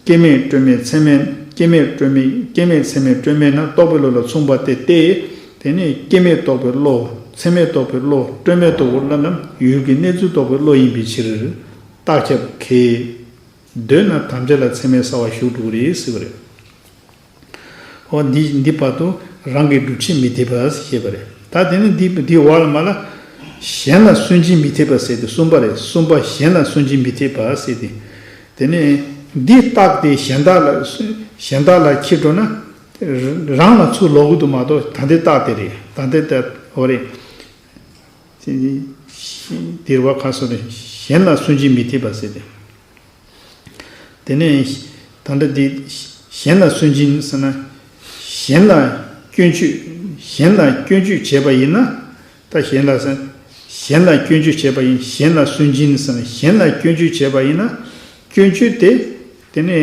སྐྱེ་མེད་སྤྲོས་མེད་ཚད་མས་སྐྱེ་མེད་སྤྲོས་མེད་སྐྱེ་མེད་ཚད་མས་སྤྲོས་མེད་རྣམས་རྟོགས་པའི་བློ་ལ་མཚུངས་པ་སྟེ་སྟེ། དེ་ནི་སྐྱེ་མེད་རྟོགས་པའི་བློ། ཚད་མས་རྟོགས་པའི་བློ། སྤྲོས་མེད་རྟོགས་པའི་བློ་རྣམས་ཡུལ་གྱི་གནས་ཚུལ་རྟོགས་པའི་བློ་ཡིན་པའི་ཕྱིར། རྟགས་ཁྱབ་ཁས། འདོད་ན་དམ་བཅའ་ལ་ཚད་མས་གསལ་བར་ཞུ་འགྲོ་གི་རེད་ཟེར་བ་རེད། འོ་འདི་འདི་བར་དུ་རང་གི་སྒྲུབ་བྱེད་མི་འཐད་པ་ཞེས་པ་རེད། ད་དེ་ནི་འདི་འདི་བར་ལ་མ་ལ། གཞན་ལ་སུན་འབྱིན་མི་འཐད་པ་ཟེར་ཏེ་གསུམ་པ་རེད། གསུམ་པ་གཞན་ལ་སུན་འབྱིན་མི་འཐད་པ་ཟེར་ཏེ། དེ་ནི་འདི་རྟགས་དེ་གཞན་དག་ལ་གཞན་དག་ལ་འཁྱེར་འགྲོ་ན། རང་ལ་ཚུར་ལོག་གི་འདུག་མ་གཏོགས་ད་འདི་རྟགས་དེ་རེད། ད་འདི་ལྟ་འོ་རེད། དེ་རེད་བ། ག་སོ་རེད། གཞན་ལ་སུན་འབྱིན་མི་འཐད་པ་ཟེར་ཏེ། དེ་ནས་ད་ལྟ་འདི་གཞན་ལ་སུན་འབྱིན་ཟེར་ན། གཞན་ལ་སྐྱོན་བརྗོད་གཞན་ལ་སྐྱོན་བརྗོད་བྱས་པ་ཡིན་ན། ད་གཞན་ལ་ཟེར། གཞན་ལ་སྐྱོན་བརྗོད་བྱས་པ་ཡིན། གཞན་ལ་སུན་འབྱིན་ཟེར་ན་གཞན་ལ་སྐྱོན་བརྗོད་བྱས་པ་ཡིན་ན། སྐྱོན་བརྗོད་དེ་དེ་ནས་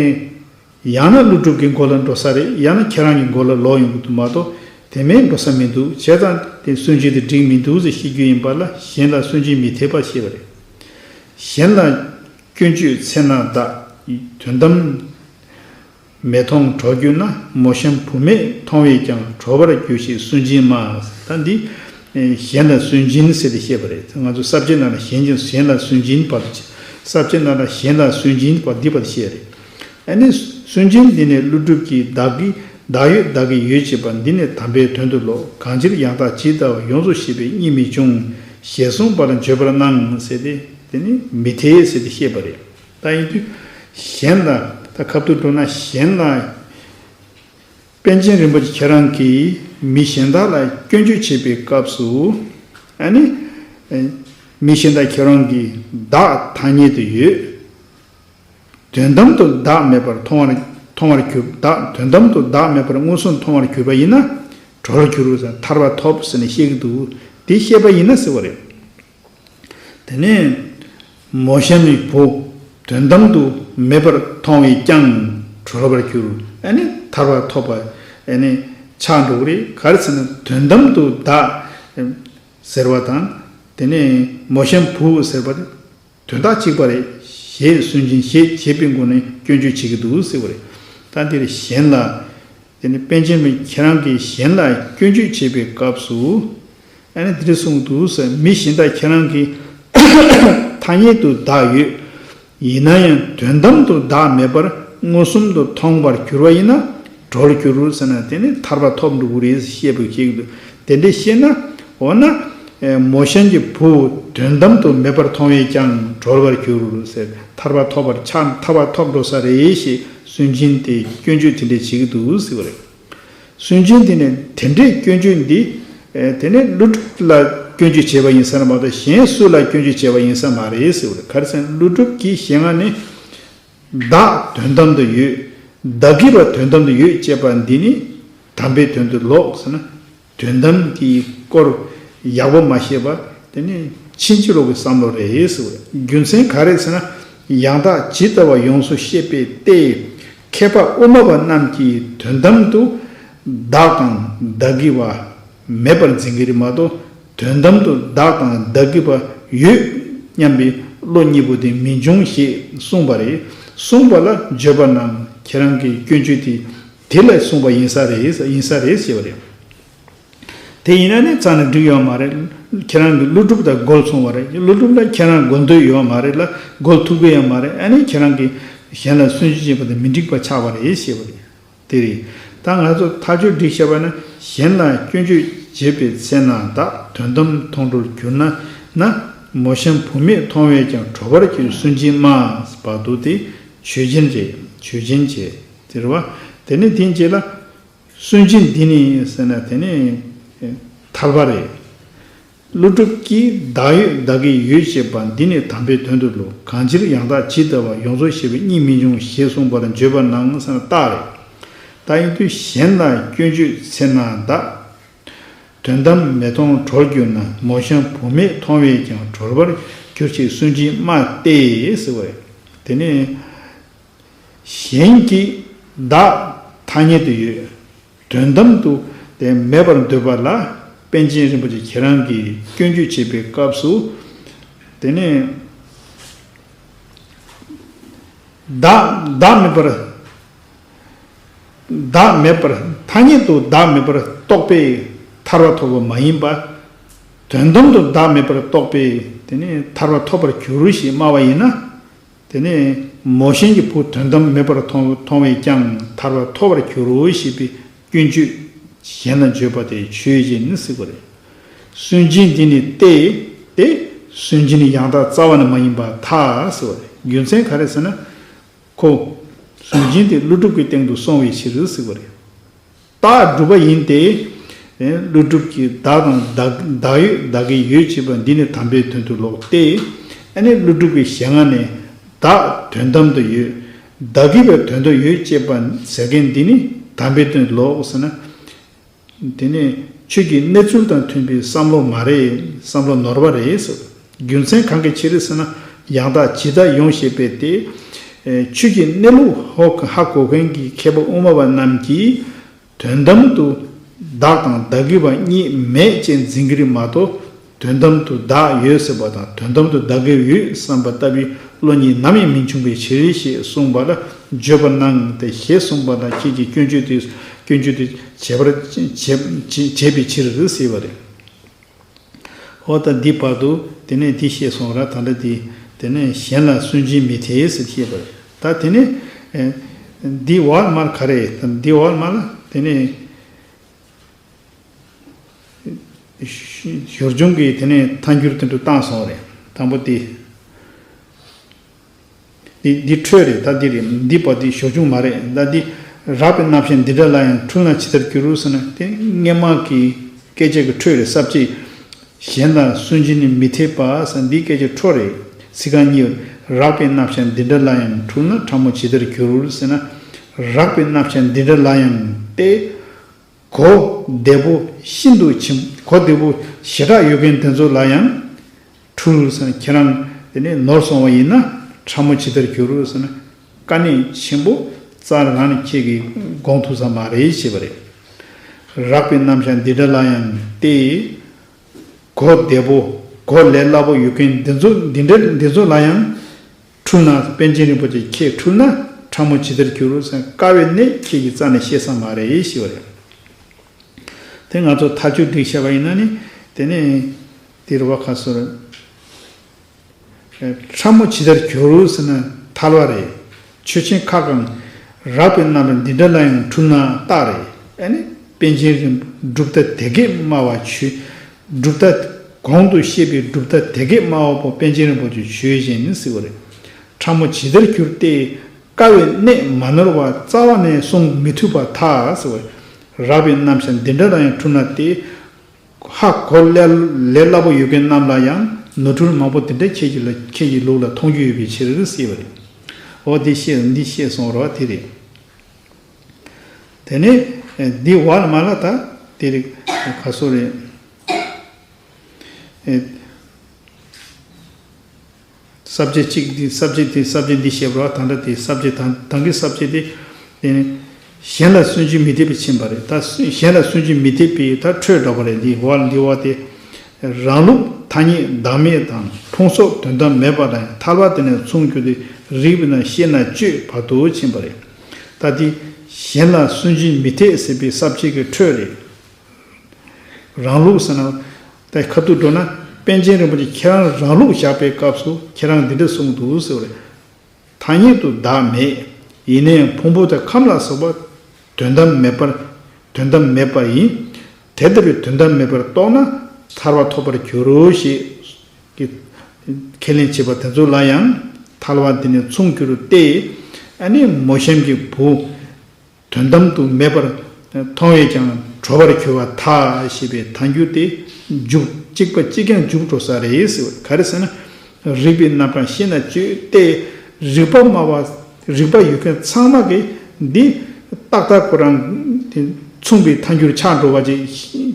ཡང་ན་ཀླུ་སྒྲུབ་ཀྱི་མགོ་ལ་འགྲོ་ས་རེད། ཡང་ན་ཁྱེད་རང་གི་མགོ་ལ་ལོག་ཡོང་གི་འདུག་མ་གཏོགས་དེ་མིན་འགྲོ་ས་མི་འདུག་བྱས་ཙང་དེ་སུན་འབྱིན་དེ་འགྲིག་མི་འདུག་ཟེར་བཤད་རྒྱུ་ཡིན་པ་ལ། གཞན་ལ་སུན་འབྱིན་མི་འཐད་པ་ཞེས་པ་རེད། གཞན་ལ་སྐྱོན་བརྗོད་འཚེར་སྣང་དག་དོན་དམ་མི་མཐོང་གྲོགས་གྱུར་ན། མོ་གཤམ་བུ་མེད་མཐོང་བས་ཀྱང་། གྲོགས་པར་གྱུར་ཞེས་སུན་འབྱིན་སྨྲ། ད་འདི་གཞན་ལ་སུན་འབྱིན་ཟེར་ཏེ་བཤད་པ་རེད། ང་ཚོ་ས་བཅད་ནང་ལ་གཞན་གྱིས་གཞན་ལ་སུན་འབྱིན་པར། ས་བཅད་ནང་ལ་གཞན་ལ་སུན་འབྱིན་པར་འདི་པར་བཤད་རེད། ཨ་ནི་སུན་འབྱིན་འདི་ནི་ཀླུ་སྒྲུབ་ཀྱིས་བདག་གི་བདག་ཡོད་བདག་གི་ཡོད་ཅེས་པ་འདི་ནི་དམ་པའི་དོན་དུ་ལོག་གང་ཕྱིར་ཡང་དག་ཇི་ལྟ་བ་ཡོངས་སུ་ཤེས་པའི་གཉིས་མི་འབྱུང་ ཞེས་གསུངས་པར་བརྗོད་པར་སྣང་ཟེར་ཏེ། དེ་ནི་མི་འཐད་ཟེར་ཏེ་བཤད་པ་རེད། ད་ཡིན་དུས་གཞན་ལ། ད་ཁ་ཐུག་འགྲོ་ན་གཞན་ལ། པཎ་ཆེན་རིན་པོ་ཆེ་ཁྱེད་རང་གིས་མི་གཞན་དག་ལ་སྐྱོན་བརྗོད་བྱེད་པའི་སྐབས་སུ། ཨ་ནི། མི་གཞན་དག་ཁྱེད་རང་གི་བདག་ཐ་སྙད་དུ་ཡོད། དོན་དམ་དུ་བདག་མེད་པར་མཐོང་བར་མཐོང་བར་གྱུར། བདག་དོན་དམ་དུ་བདག་མེད་པར་མངོན་སུམ་མཐོང་བར་གྱུར་པ་ཡིན་ན། གྲོལ་འགྱུར་ཟེར། ཐར་པ་ཐོབ་ཟེར་ནས་བཤད་ཀྱི་འདུག། དེ་བཤད་པ་ཡིན་ན་ཟེར་བ་རེད། དེ་ནས་མོ་གཤམ་མའི་བུ་དོན་དམ་དུ་མེད་པར་མཐོང་བས་ཀྱང་གྲོལ་བར་འགྱུར། ཨ་ནི་ཐར་པ་ཐོབ་པ་ཨ་ནི་ཆགས་འགྲོ་གི་རེད། ག་རེ་ཟེར་ན་དོན་དམ་དུ་བདག་ཟེར་བ་དང་། དེ་ནས་མོ་གཤམ་བུ་ཟེར་བ་དེ་དོན་དག་གཅིག་པ་རེད། ཞེས་སུན་འབྱིན་ཞེས་བྱེད་པའི་སྒོ་ནས་སྐྱོན་བརྗོད་བྱེད་ཀྱི་འདུག་ཟེར་བ་རེད། ད་འདིར་གཞན་ལ། དེ་ནི་པཎ་ཆེན་མི་ཁྱེད་རང་གིས་གཞན་ལ་སྐྱོན་བརྗོད་བྱེད་པའི་སྐབས་སུ། ཨ་ནི་འདིར་གསུངས་འདུག་ཟེར། མི་གཞན་དག་ཁྱེད་རང་གི་ཐ་སྙད་དུ་བདག་ཡོད། ཡིན་ན་ཡང་དོན་དམ་དུ་བདག་མེད་པར་མངོན་སུམ་དུ་མཐོང་བར་གྱུར་པ་ཡིན་ན། གྲོལ་འགྱུར་ཟེར་ན་དེ་ནི་ཐར་པ་ཐོབ་འགྲོ་གི་རེད་ཞེས་པའི་ཁྱེད་ཀྱི་འདུག། དེ་འདྲ་བཤད་ན། འོ་ན། མོ་གཤམ་གྱི་བུ་དོན་དམ་དུ་མེད་པར་མཐོང་བས་ཀྱང་གྲོལ་བར་འགྱུར་ཟེར། ཐར་པ་ཐོབ་པར་ཆགས། ཐར་པ་ཐོབ་འགྲོ་ས་རེད་ཞེས་སུན་འབྱིན་དེ་སྐྱོན་བརྗོད་དེ་འདྲ་བྱེད་ཀྱི་འདུག་ཟེར་བ་རེད། སུན་འབྱིན་དེ་ནི་དེ་འདྲའི་སྐྱོན་བརྗོད་འདི། དེ་ནི་ཀླུ་སྒྲུབ་ལ་སྐྱོན་བརྗོད་བྱས་པ་ཡིན་ས་རེད་མ་གཏོགས་གཞན་སུ་ལ་སྐྱོན་བརྗོད་བྱས་པ་ཡིན་ས་མ་རེད་ཟེར་བ་རེད། ག་རེ་ཟེར་ན་ཀླུ་སྒྲུབ་ཀྱི་ཞལ་སྔ་ནས། བདག་དོན་དམ་དུ་ཡོད། བདག་གི་བ་དོན་དམ་དུ་ཡོད་ཅེས་པ་འདི་ནི་དམ་པའི་དོན་དུ་ལོག་ཟེར་ན། དོན་དམ་གྱི་སྐོར་ཡག་པོ་མ་ཤེས་པ་དེ་ནི་ཕྱིན་ཅི་ལོག་གི་བསམ་བློ་རེད་ཟེར་བ་རེད། རྒྱུ་མཚན་ག་རེ་ཟེར་ན། ཡང་དག་ཇི་ལྟ་བ་ཡོངས་སུ་ཤེས་པའི་སྟེ། མཁས་པ་དབུ་མ་པ་རྣམས་ཀྱིས་དོན་དམ་དུ་བདག་དང་བདག་གི་བ་མེད་པར་འཛིན་གྱི་རེད་མ་གཏོགས། དོན་དམ་དུ་བདག་དང་བདག་གི་བ་ཡོད་སྙམ་པའི་བློ་གཉིས་པོ་དེ་མི་འབྱུང་ཞེས་གསུངས་པ་རེད། གསུངས་པ་ལ་བརྗོད་པར་སྣང་། ཁྱེད་རང་གི་སྐྱོན་བརྗོད་དེ་དེ་ལ་གསུངས་པ་ཡིན་ས་རེད། ཡིན་ས་རེད་ཟེར་བ་རེད། དེ་ཡིན་ན་ནི་རྩ་ནས་འགྲིག་ཡོད་མ་རེད། ཁྱེད་རང་གི་ཀླུ་སྒྲུབ་དང་མགོ་མཚུངས་པ་རེད། ཀླུ་སྒྲུབ་ལ་ཁྱེད་རང་མགོ་འདོད་ཡོད་མ་རེད་ལ། མགོ་ཐུག་གི་ཡོད་མ་རེད། ཨ་ནི་ཁྱེད་རང་གིས་གཞན་ལ་སུན་འབྱིན་བྱེད་པ་དེ་མི་འགྲིག་པ་ཆགས་པ་རེད་ཞེས་པ་རེད། དེ་རེད། ད་ང་ཚོ་ཐག་གཅོད་སྒྲིག་བྱས་པ་ན། གཞན་ལ་སྐྱོན་བརྗོད་བྱེད་པའི་ཚེ་ན་བདག་དོན་དམ་མཐོང་གྲོལ་གྱུར་ན། ན། མོ་གཤམ་བུ་མེད་མཐོང་བས་ཀྱང་གྲོལ་བར་འགྱུར། སུན་འབྱིན་སྨྲ་བར་དུ་དེ་ཆོས་ཅན་རེད། ཆོས་ཅན་བྱས། དེ་རེད་བ། དེ་ནི་དེའི་རྗེས་ལ། སུན་འབྱིན་འདི་ནི་ཟེར་ན་དེ་ནི་ཐར་པ་རེད། ཀླུ་སྒྲུབ་ཀྱིས་བདག་ཡོད་བདག་གི་ཡོད་ཅེས་པ་འདི་ནི་དམ་པའི་དོན་དུ་ལོག། གང་ཕྱིར་ཡང་དག་ཇི་ལྟ་བ་ཡོངས་སུ་ཤེས་པའི་གཉིས་མི་འབྱུང་ཞེས་གསུངས་པར་བརྗོད་པར་སྣང་ཟེར་ན་རྟགས་རེད། ད་ཡིན་དུས་གཞན་ལ་སྐྱོན་བརྗོད་ཚེ་ན་བདག་དོན་དམ་མེད་མཐོང་གྲོལ་གྱུར་ན། མོ་གཤམ་བུ་མེད་མཐོང་བས་ཀྱང་གྲོལ་བར་འགྱུར་ཞེས་སུན་འབྱིན་སྨྲ་སྟེ་ཟེར་བས། དེ་ནི། གཞན་གྱི་བདག་ཐ་སྙད་དུ་ཡོད། དོན་དམ་དུ་དེ་མེད་པར་འདོད་པ་ལ་པཎ་ཆེན་རིན་པོ་ཆེ་ཁྱེད་རང་གིས་སྐྱོན་བརྗོད་བྱེད་པའི་སྐབས་སུ། དེ་ནི་བདག་བདག་མེད་པར། བདག་མེད་པར་ཐ་སྙད་དུ་བདག་མེད་པར་རྟོགས་པས་ཐར་པ་ཐོབ་པ་མ་ཡིན་པ། དོན་དམ་དུ་བདག་མེད་པར་རྟོགས་པས་དེ་ནི་ཐར་པ་ཐོབ་པར་འགྱུར་ཞེས་སྨྲ་བ་ཡིན་ན། དེ་ནས་མོ་གཤམ་གྱི་བུ་དོན་དམ་མེད་པར་མཐོང་མཐོང་བས་ཀྱང་ཐར་པ་ཐོབ་པར་འགྱུར་རོ་ཞེས་པའི་སྐྱོན་བརྗོད་གཞན་ལ་བརྗོད་པ་དེ་ཆོས་ཅན་ཟེར་བ་རེད། སུན་འབྱིན་འདི་ནི་སྟེ། དེ་སུན་འབྱིན་ཡང་དག་རྩ་བ་ནས་མ་ཡིན་པར་ཐལ་ཟེར་བ་རེད། རྒྱུ་མཚན་ག་རེ་ཟེར་ན། ཁོ། སུན་འབྱིན་དེ་ཀླུ་སྒྲུབ་ཀྱི་སྟེང་དུ་སོང་བའི་ཕྱིར་ཟེར་བ་རེད། རྟགས་སྒྲུབ་པ་ཡིན་ཏེ། ཀླུ་སྒྲུབ་ཀྱིས་བདག་དང་བདག་བདག་ཡོད་བདག་གི་ཡོད་ཅེས་པ་འདི་ནི་དམ་པའི་དོན་དུ་ལོག་སྟེ། ཨ་ནི་ཀླུ་སྒྲུབ་ཀྱི་ཞལ་སྔ་ནས་བདག་དོན་དམ་དུ་ཡོད། བདག་གི་བའི་དོན་དུ་ཡོད་ཅེས་པ་ཟེར་མཁན་འདི་ནི་དམ་པའི་དོན་དུ་ལོག་ཟེར་ན། དེ་ནི་ཆོས་ཀྱི་གནས་ཚུལ་དང་མཐུན་པའི་བསམ་བློ་མ་རེད། བསམ་བློ་ནོར་བ་རེད་ཟེར། རྒྱུ་མཚན་གང་གི་ཕྱིར་ཟེར་ན། ཡང་དག་ཇི་ལྟར་ཡོངས་ཤེས་པས་ཏེ། ཆོས་ཀྱི་གནས་ལུགས་ཧ་གོ་མཁན་གྱི་མཁས་པ་དབུ་མ་པ་རྣམས་ཀྱིས། དོན་དམ་དུ་བདག་དང་བདག་གི་བ་གཉིས་མེད་ཅེས་འཛིན་གྱི་རེད་མ་གཏོགས། དོན་དམ་དུ་བདག་ཡོད་ཟེར་བ་དང་དོན་དམ་དུ་བདག་གི་ཡོད་བསམ་པ་ལྟ་བུའི་བློ་གཉིས་ནམ་ཡང་མི་འབྱུང་བའི་ཕྱིར་ཞེས་གསུངས་པ་ལ་བརྗོད་པར་སྣང་སྟེ་ཞེས་གསུངས་པ་དང་ཁྱེད་ཀྱིས་སྐྱོན་བརྗོད་དེ་སྐྱོན་བརྗོད་དེ་བྱས་པར་བྱས་བྱས་པའི་ཕྱིར་ཟེར་བ་རེད། འོ་ད་འདི་བར་དུ་དེ་ནས་འདི་བཤད་སོང་ར། ད་ལྟ་འདི་དེ་ནས་གཞན་ལ་སུན་འབྱིན་མི་འཐད་ཟེར་བཤད་པ་རེད། ད་དེ་ནས་འདི་བར་མར་ག་རེ་ད་འདི་བར་མ་ལ་དེ་ནས། ཞོར་བྱུང་གི་དེ་ནས་ཐལ་འགྱུར་དེ་འདྲ་བཏང་སོང་རེད། དང་པོ་དེ། འདི་འདི་འཕྲོས་རེད། ད་འདི་རེད། འདི་བར་དེ་ཞོར་བྱུང་མ་རེད། ད་འདི་རགས་པའི་རྣམ་གཞག་འདི་འདྲ་ལ་ཡང་འཁྲུལ་ན་ཇི་ལྟར་འགྱུར་ཟེར་ན། དེ་སྔོན་མ་གི་སྐད་ཆ་གི་འཕྲོས་རེད། ས་བཅད། གཞན་ལ་སུན་འབྱིན་ནི་མི་འཐད་པ་ཟེར་འདིའི་སྐད་ཆ་འཕྲོས་རེད། ཚིག་རྐང་གཉིས། རགས་པའི་རྣམ་གཞག་འདི་འདྲ་ལ་ཡང་འཁྲུལ་ན་ཕྲ་མོ་ཇི་ལྟར་འགྱུར་ཟེར་ན། རགས་པའི་རྣམ་གཞག་འདི་འདྲ་ལ་ཡང་སྟེ། གོ་བདེ་པོ་ཤིན་ཏུ་ཆེན། གོ་བདེ་པོ་ཞེ་དྲག་ཡོད་མཁན་དེ་ཚོ་ལ་ཡང་འཁྲུལ་ཟེར་ན། ཁྱེད་རང་དེ་ནས་ནོར་སོང་བ་ཡིན་ན་ཕྲ་མོ་ཇི་ལྟར་འགྱུར་ཟེར་ན། དཀའ་གནད་ཆེན་པོ་རྩ་རང་ནས་ཁྱེད་ཀྱིས་དགོངས་ཐུབ་ས་མ་རེད་ཞེས་པ་རེད། རགས་པའི་རྣམ་གཞག་འདི་འདྲ་ལ་ཡང་སྟེ། གོ་བདེ་པོ་གོ་ལས་སླ་པོ་ཡོད་མཁན་འདི་ཚོ་འདི་འདྲ་འདི་ཚོ་ལ་ཡང་འཁྲུལ་ན། པཎ་ཆེན་རིན་པོ་ཆེ་ཁྱེད་འཁྲུལ་ན་ཕྲ་མོ་ཇི་ལྟར་འགྱུར་ཟེར་དཀའ་བའི་གནད་ཁྱེད་ཀྱིས་རྩ་ནས་ཤེས་ས་མ་རེད་ཞེས་པ་རེད། དེ་ང་ཚོ་ཐག་གཅོད་སྒྲིག་བྱས་པ་ཡིན་ན་ནི། དེ་ནས་དེ་རུ་བ་ཁ་སོར། ཕྲ་མོ་ཇི་ལྟར་འགྱུར་ཟེར་ན་ཐལ་བ་རེད། ཆོས་ཅན་ཁ་གང་། རགས་པའི་རྣམ་གཞག་འདི་འདྲ་ལ་ཡང་འཁྲུལ་ན་རྟགས་རེད། ཨ་ནི་པཎ་ཆེན་རིན་གྲུབ་མཐའ་དེ་སྐད་སྨྲ་བ་ཆོས། གྲུབ་མཐའ། གོང་དུ་བཤད་པའི་གྲུབ་མཐའ་དེ་སྐད་སྨྲ་བ་པོ་པཎ་ཆེན་རིན་པོ་ཆེ་ཆོས་ཅན་ཟེར་བ་རེད། ཕྲ་མོ་ཇི་ལྟར་འགྱུར་ཏེ། དཀའ་བའི་གནད་མ་ནོར་བ་རྩ་བ་ནས་གསུང་མི་ཐུབ་པར་ཐལ་ཟེར་བ་རེད། རགས་པའི་རྣམ་གཞག་འདི་འདྲ་ལ་ཡང་འཁྲུལ་ན་སྟེ། ཧ་གོ་ལས་ལས་སླ་པོ་ཡོད་མཁན་རྣམས་ལ་ཡང་ནོར་འཁྲུལ་མང་པོ་དེ་འདྲ་ཁྱེད་ཀྱི་ལ་ཁྱེད་ཀྱི་ལུགས་ལ་མཐོང་རྒྱུ་ཡོད་པའི་ཕྱིར་ཟེར་བ་རེད། འོ་དེ་ཤེས་འདི་ཤེས་སོང་རོགས་དེ་རེད། དེ་ནས་འདི་བར་མ་ལ་ད་དེ་རེད། ག་སོ་རེད། ས་བཅད་གཅིག་འདི་ས་བཅད་དེ་ས་བཅད་འདི་བཤད་པ་ད་ལྟ་དེ་ས་བཅད་དང་དང་གི་ས་བཅད་དེ། དེ་ནི་གཞན་ལ་སུན་འབྱིན་མི་འཐད་པའི་ཕྱིན་པ་རེད། ད་སུན་གཞན་ལ་སུན་འབྱིན་མི་འཐད་པའི་ད་འཕྲོས་འདྲ་པོ་རེད། འདི་བ་འདི་བ་དེ་རང་ལུགས་ཐ་སྙད་བདག་མེད་དང་ཕུང་སོགས་དོན་དམ་མེད་པ་དང་ཐལ་བ་དེ་ནས་མཚུངས་གྱུར་ཏེ་རིགས་པས་ན་ཤེས་ན་དཔྱོད་བར་དུ་ཕྱིན་པ་རེད། ད་དེ་གཞན་ལ་སུན་འབྱིན་མི་འཐད་ཟེར་བའི་ས་བཅད་ཀྱི་འཕྲོས་རེད། རང་ལུགས་ཟེར་ན། ད་ཁ་ཐུག་འགྲོ་ན་པཎ་ཆེན་རིན་པོ་ཆེ་ཁྱེད་རང་རང་ལུགས་བཞག་པའི་སྐབས་སུ་ཁྱེད་རང་འདི་འདྲ་གསུངས་འདུག་ཟེར་བ་རེད། ཐ་སྙད་དུ་བདག་མེད། ཡིན་ན་ཡང་ཕུང་པོ་དང་ཁམས་ལ་སོགས་པ་དོན་དམ་མེད་པར་དོན་དམ་མེད་པ་ཡིན། དེ་ལྟ་བུའི་དོན་དམ་མེད་པར་རྟོགས་ན་ཐར་པ་ཐོབ་པར་འགྱུར་རོ་ཞེས་ཀྱི་ཁས་ལེན་བྱེད་པ་དེ་ཚོ་ལ་ཡང་ཐལ་བ་འདི་ནི་མཚུངས་འགྱུར་ཏེ། ཨ་ནི་མོ་གཤམ་གྱི་བུ། དོན་དམ་དུ་མེད་པར་མཐོང་བས་ཀྱང་གྲོལ་བར་འགྱུར་བར་ཐལ་ཞེས་པའི་ཐལ་འགྱུར་དེ་འཇུག་གཅིག་པ་གཅིག་རྐྱང་འཇུག་འགྲོ་ས་རེད་ཟེར་བ་ག་རེ་ཟེར་ན། རིགས་པའི་རྣམ་གྲངས་ཤེས་ན་དཔྱོད་དེ། རིགས་པ་སྨྲ་བ་རིགས་པ་ཡོད་མཁན་ཚང་མ་གིས་འདི་ཏག་ཏག་ཁོ་རང་དེ་མཚུངས་པའི་ཐལ་འགྱུར་ཆགས་འགྲོ་བ་ཅིག་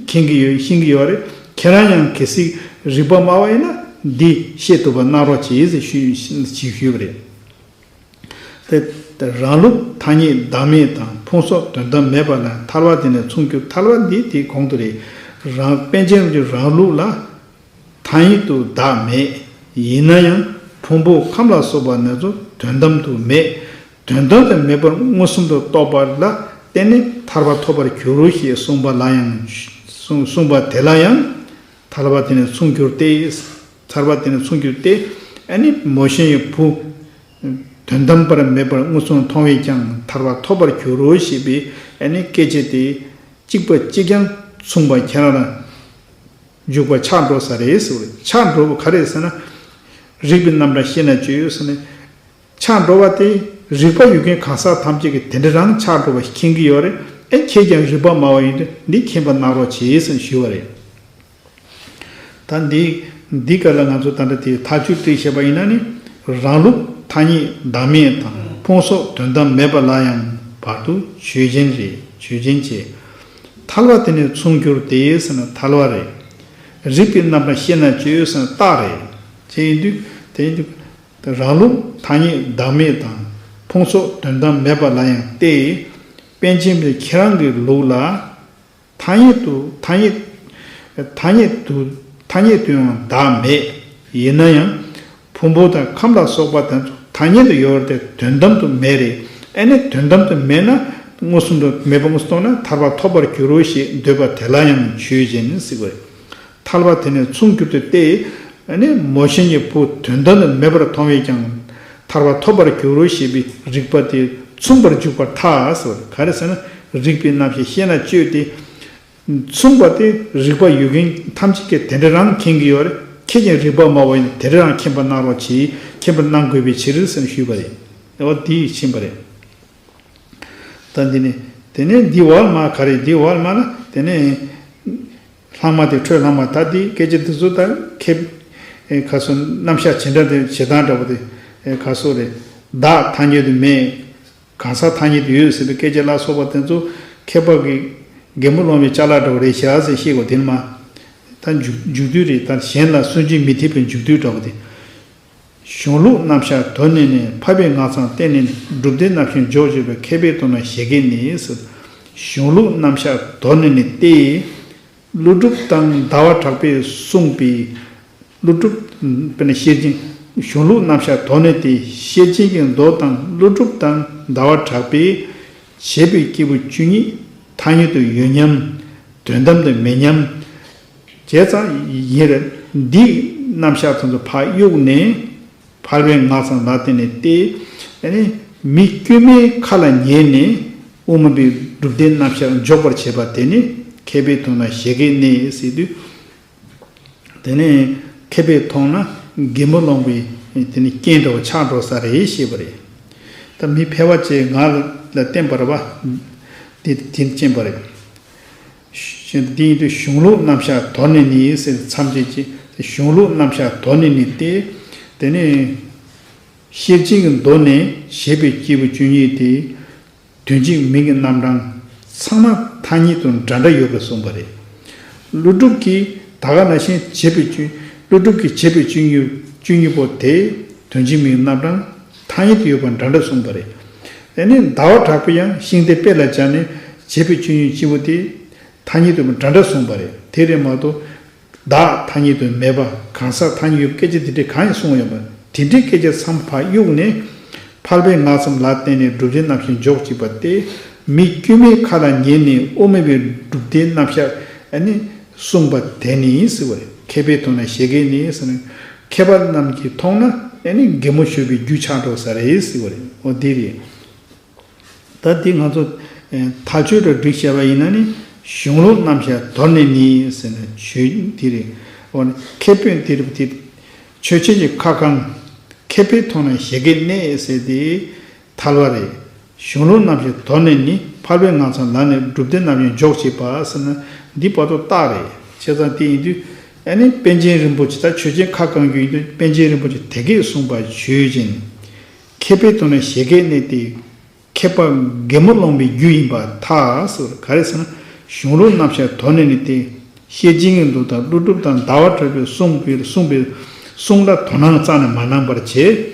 མཁྱེན་གྱི་ཡོད་ཤེས་ཀྱི་ཡོད་རེད། ཁྱེད་རང་ཡང་གལ་སྲིད་རིགས་པ་སྨྲ་བ་ཡིན་ན་འདི་ཤེས་ཐུབ་པ་གནང་རོགས་གྱིས་ཟེར་ཞུ་ཞུས་པ་རེད། དེ་རང་ལུགས་ཐ་སྙད་བདག་མེད་དང་ཕུང་སོགས་དོན་དམ་མེད་པ་ལ་ཐལ་བ་དེ་ནི་མཚུངས་འགྱུར་ཐལ་བ་འདི་དེའི་གོང་དུ་རེད། རང་པཎ་ཆེན་གྱི་རང་ལུགས་ལ་ཐ་སྙད་དུ་བདག་མེད། ཡིན་ན་ཡང་ཕུང་པོ་ཁམས་ལ་སོགས་པ་ནི་ཚོ་དོན་དམ་དུ་མེད། དོན་དམ་དུ་མེད་པར་མངོན་སུམ་དུ་རྟོགས་པ་ལ་བརྟེན་ནས་ཐར་པ་ཐོབ་པར་འགྱུར་རོ་ཞེས་གསུངས་པ་ལ་ཡང་གསུངས་གསུངས་པ་དེ་ལ་ཡང་ཐལ་བ་དེ་ནི་མཚུངས་འགྱུར་ཏེ། ཐལ་བ་དེ་ནི་མཚུངས་འགྱུར་ཏེ། ཨ་ནི་མོ་གཤམ་གྱི་བུ། དོན་དམ་པར་མེད་པར་མངོན་སུམ་མཐོང་བས་ཀྱང་ཐར་པ་ཐོབ་པར་འགྱུར་རོ་ཞེས་པའི་ཨ་ནི་སྐད་ཆ་དེ་གཅིག་པ་གཅིག་རྐྱང་མཚུངས་པ་ཁྱེད་རང་ལ་འཇུག་པ་ཆགས་འགྲོ་ས་རེད་ཟེར་བ་རེད། ཆགས་འགྲོ་བ་ག་རེ་ཟེར་ན། རིགས་པའི་རྣམ་གྲངས་ཤེས་ན་དཔྱོད་ཟེར་ནས། ཆགས་འགྲོ་བ་དེ་རིགས་པ་ཡོད་མཁན་གང་ཟག་ཐམས་ཅད་ཀྱིས་དེ་འདྲ་རང་ཆགས་འགྲོ་བ་མཁྱེན་གྱི་ཡོད་རེད། ཨེ་ཁྱེད་ཀྱང་རིགས་པ་སྨྲ་བ་ཡིན་དུས་འདི་མཁྱེན་པ་གནང་རོགས་གྱིས་ཟེར་ཞུས་པ་རེད། ད་འདི་འདི་ག་ལ་ང་ཚོ་ད་ལྟ་དེ་ཐག་གཅོད་བྲིས་བྱས་པ་ཡིན་ན་ནི། རང་ལུགས་ཐ་སྙད་བདག་མེད་དང་ཕུང་སོགས་དོན་དམ་མེད་པ་ལ་ཡང་བར་དུ་ཆོས་ཅན་རེད། ཆོས་ཅན་བྱས། ཐལ་བ་དེ་ནི་མཚུངས་འགྱུར་ཏེ་ཟེར་ན་ཐལ་བ་རེད། རིགས་པའི་རྣམ་གྲངས་ཤེས་ན་དཔྱོད་ཟེར་ན་རྟགས་རེད། དེ་ཡིན་དུས་དེ་ཡིན་དུས་རང་ལུགས་ཐ་སྙད་བདག་མེད་དང་ཕུང་སོགས་དོན་དམ་མེད་པ་ལ་ཡང་སྟེ། པཎ་ཆེན་པས་ཁྱེད་རང་གི་ལུགས་ལ། ཐ་སྙད་དུ་ཐ་སྙད། ཐ་སྙད་དུ་ཐ་སྙད་དུ་ཡང་བདག་མེད། ཡིན་ན་ཡང་། ཕུང་པོ་དང་ཁམས་ལ་སོགས་པ་དེ་ཚོ་ཐ་སྙད་དུ་ཡོད་རེད་དེ་དོན་དམ་དུ་མེད་རེད། ཨ་ནི་དོན་དམ་དུ་མེད་ན་མངོན་སུམ་དུ་མེད་པ་མངོན་སུམ་རྟོགས་ན་ཐར་པ་ཐོབ་པར་འགྱུར་རོ་ཞེས་འདོད་པ་དེ་ལ་ཡང་ཆོས་ཅན་ཟེར་བ་རེད། ཐལ་བ་དེ་ནི་མཚུངས་འགྱུར་ཏེ་སྟེ། ཨ་ནི་མོ་གཤམ་གྱི་བུ་དོན་དམ་དུ་མེད་པར་མཐོང་བས་ཀྱང་ཐར་པ་ཐོབ་པར་འགྱུར་རོ་ཞེས་པའི་རིགས་པ་དེ་མཚུངས་པར་འཇུག་པར་ཐལ་ཟེར་བ་རེད། ག་རེ་ཟེར་ན་རིགས་པའི་རྣམ་གཞག་ཤེས་ན་དཔྱོད་དེ། མཚུངས་པ་དེ་རིགས་པ་ཡོད་མཁན་ཐམས་ཅད་ཀྱིས་དེ་འདྲ་རང་མཁྱེན་གྱི་ཡོད་རེད། ཁྱེད་ཀྱང་རིགས་པ་སྨྲ་བ་ཡིན་ན་དེ་འདྲ་རང་མཁྱེན་པ་གནང་རོགས་གྱིས། མཁྱེན་པ་གནང་དགོས་པའི་ཕྱིར་ཟེར་ནས་ཞུས་པ་རེད། འོ་དེ་ཕྱིན་པ་རེད། ད་འདི་ནི་དེ་ནས་འདི་བར་མ་ག་རེ་འདི་བར་མ་ལ་དེ་ནས་ལྷག་མ་དེ་འཕྲོས་ལྷག་མ་ད་འདི་སྐད་ཆ་འདི་ཚོ་ད་ཁེབ་ཁ་སོ་རྣམ་གཞག་བྱེད་འདྲ་དེ་བྱེད་སྟངས་འདྲ་བོ་དེ་ཁ་སོ་རེད། བདག་ཐ་སྙད་དུ་མེད། གང་ཟག་ཐ་སྙད་དུ་ཡོད་ཟེར་བའི་སྐད་ཆ་ལ་སོགས་པ་དེ་ཚོ་མཁས་པ་གི་གད་མོ་སློང་བའི་ཅ་ལག་འདྲ་བོ་རེད་བཞག་ཟེར་བཤད་དགོས་དེ་ནི་མ། ད་མཇུག་མཇུག་བསྡུ་རེད། ད་གཞན་ལ་སུན་འབྱིན་མི་ཐེབས་པའི་མཇུག་བསྡུ་འདྲ་བོ་དེ། གཞུང་ལུགས་རྣམ་གཞག་དོར་ནས་ནི། འཕགས་པའི་ངག་ཙམ་བསྟན་ནས་ནི། སྒྲུབ་སྡེ་རྣམ་བཞིར་འཇོག་བྱེད་པའི། མཁས་པའི་དོན་ལ་བཞད་གད་ནས་ཟེར། གཞུང་ལུགས་རྣམ་གཞག་དོར་ནས་ནི་སྟེ། ཀླུ་སྒྲུབ་དང་ཟླ་བ་གྲགས་པས་གསུངས་པའི། ཀླུ་སྒྲུབ་དཔེར་ན་ཤེར་ཕྱིན། གཞུང་ལུགས་རྣམ་གཞག་དོར་ནས་ཏེ། ཤེར་ཕྱིན་གྱི་མདོ་དང་ཀླུ་སྒྲུབ་དང་ཟླ་བ་གྲགས་པས་བྱས་པའི་སྐྱེས་བུ་བཅུ་གཉིས་ཐ་སྙད་དུ་ཡོད་སྙམ། དོན་དམ་དུ་མེད་སྙམ། བྱས་ཙང་ཡིན་རེད། འདིའི་རྣམ་གཞག་དེ་ཚོ་ཕར་གཡུགས་ནས། འཕགས་པའི་ངག་ཙམ་ལ་བརྟེན་ནས་ཏེ། ཨ་ནི་མི་དཀྱུས་མའི་ཁ་ལ་ཉན་ནས་དབུ་མ་པའི་སྒྲུབ་སྡེ་རྣམ་གཞག་འཇོག་པར་བྱེད་པ་དེ་ནི་མཁས་པའི་དོན་ལ་བཞད་གད་ནས་ཟེར་དུས། དེ་ནས་མཁས་པས་མཐོང་ན་གད་མོ་སློང་བའི་དེ་ནི་རྐྱེན་འདྲ་བོ་ཆགས་འགྲོ་ས་རེད་ཞེས་པ་རེད། ད་མི་ཕལ་བ་ཅིག་ངག་ལ་བརྟེན་པར་བ། དེ་དེ་རྐྱེན་པ་རེད། ཞེས་འདི་ཡིན་དུས་གཞུང་ལུགས་རྣམ་གཞག་དོར་ནས་ནི་ཟེར་མཚམས་བཅད་ཀྱི་གཞུང་ལུགས་རྣམ་གཞག་དོར་ནས་ནི་སྟེ། དེ་ནས་ཤེར་ཕྱིན་གྱི་མདོ་ནས་བྱས་པའི་སྐྱེས་བུ་བཅུ་གཉིས་ཏེ། དོན་གཅིག་མིང་གི་རྣམ་གྲངས་ཚང་མ་ཐ་སྙད་དུ་འདྲ་འདྲ་ཡོད་པར་གསུངས་པ་རེད། ཀླུ་སྒྲུབ་ཀྱིས་ད་ག་ནང་བཞིན་བྱས་པའི་བཅུ། ཀླུ་སྒྲུབ་ཀྱིས་བྱས་པའི་བཅུ་གཉིས་བཅུ་གཉིས་པོ་དེ་དོན་གཅིག་མིང་གི་རྣམ་གྲངས་ཐ་སྙད་དུ་ཡོད་པ་འདྲ་འདྲ་གསུངས་པ་རེད། དེ་ནས་ཟླ་བ་གྲགས་པས་ཡང་ཤིང་རྟའི་དཔེ་ལ་སྦྱར་ནས་བྱས་པའི་བཅུ་གཉིས་གཅིག་པོ་དེ་ཐ་སྙད་དུ་འདྲ་འདྲ་གསུངས་པ་རེད། དེ་རེད་མ་གཏོགས། བདག་ཐ་སྙད་དུ་མེད་པ། གང་ཟག་ཐ་སྙད་ཡོད་པ་སྐད་ཆ་དེ་འདྲས་གང་ཡང་གསུངས་ཡོད་པ། དེ་འདྲའི་སྐད་ཆ་ཚང་མ་ཕར་གཡུགས་ནས། འཕགས་པའི་ངག་ཙམ་ལ་བརྟེན་ནས་སྒྲུབ་སྡེ་རྣམ་བཞི་འཇོག་ཅིག་པ་སྟེ། མི་དཀྱུས་མའི་ཁ་ལ་ཉན་ནས་དབུ་མ་པའི་སྒྲུབ་སྡེ་རྣམ་གཞག་ཨ་ནི་གསུངས་པ་དེ་ནི་ཟེར་བ་རེད། མཁས་པའི་དོན་ལ་བཞད་གད་ནས་ཟེར་ནས། མཁས་པ་རྣམས་ཀྱིས་མཐོང་ན་ཨ་ནི་གད་མོ་ཤོར་བའི་རྒྱུ་ཆགས་འགྲོ་ས་རེད་ཟེར་བ་རེད། འོ་དེ་རེད། ད་འདི་ང་ཚོ་ཨེ་མཐའ་དཔྱོད་དུ་བསྒྲིགས་བྱས་པ་ཡིན་ན་ནི་གཞུང་ལུགས་རྣམ་གཞག་དོར་ནས་ནི་ཟེར་ན་ཆོས་འདི་རེད། འོ་ན་མཁས་པོས་འདི་རེད་འདི། ཆོས་ཅན་གྱི་ཁ་བསྐང་། མཁས་པའི་མཐོང་ན་བཞད་གད་ནས་ཟེར་ཏེ་ཐལ་བ་རེད། གཞུང་ལུགས་རྣམ་གཞག་དོར་ནས་ནི་འཕགས་པའི་ངག་ཙམ་ལ་ནི་སྒྲུབ་སྡེ་རྣམ་གཞག་འཇོག་བྱེད་པ་ཟེར་ན་འདི་བར་དུ་རྟགས་རེད། བྱས་ཙང་དེ་ཡིན་དུས་ཨ་ནི་པཎ་ཆེན་རིན་པོ་ཆེ་ད་ཆོས་ཅན་ཁ་བསྐང་རྒྱུ་ཡིན་དུས་པཎ་ཆེན་རིན་པོ་ཆེ་དེ་སྐད་གསུངས་པ་ཆོས་ཅན། མཁས་པའི་མཐོང་ན་བཞད་གད་ནས་ཏེ། མཁས་པ་གད་མོ་སློང་བའི་རྒྱུ་ཡིན་པར་ཐལ་ཟེར། ག་རེ་ཟེར་ན། གཞུང་ལུགས་རྣམ་གཞག་དོར་ནས་ནི་སྟེ། ཤེར་ཕྱིན་གྱི་མདོ་དང་ཀླུ་སྒྲུབ་དང་ཟླ་བ་གྲགས་པས་གསུངས་པའི་གསུངས་པའི་གསུང་ལ་དོ་སྣང་རྩ་ནས་མ་གནང་བར་བྱས།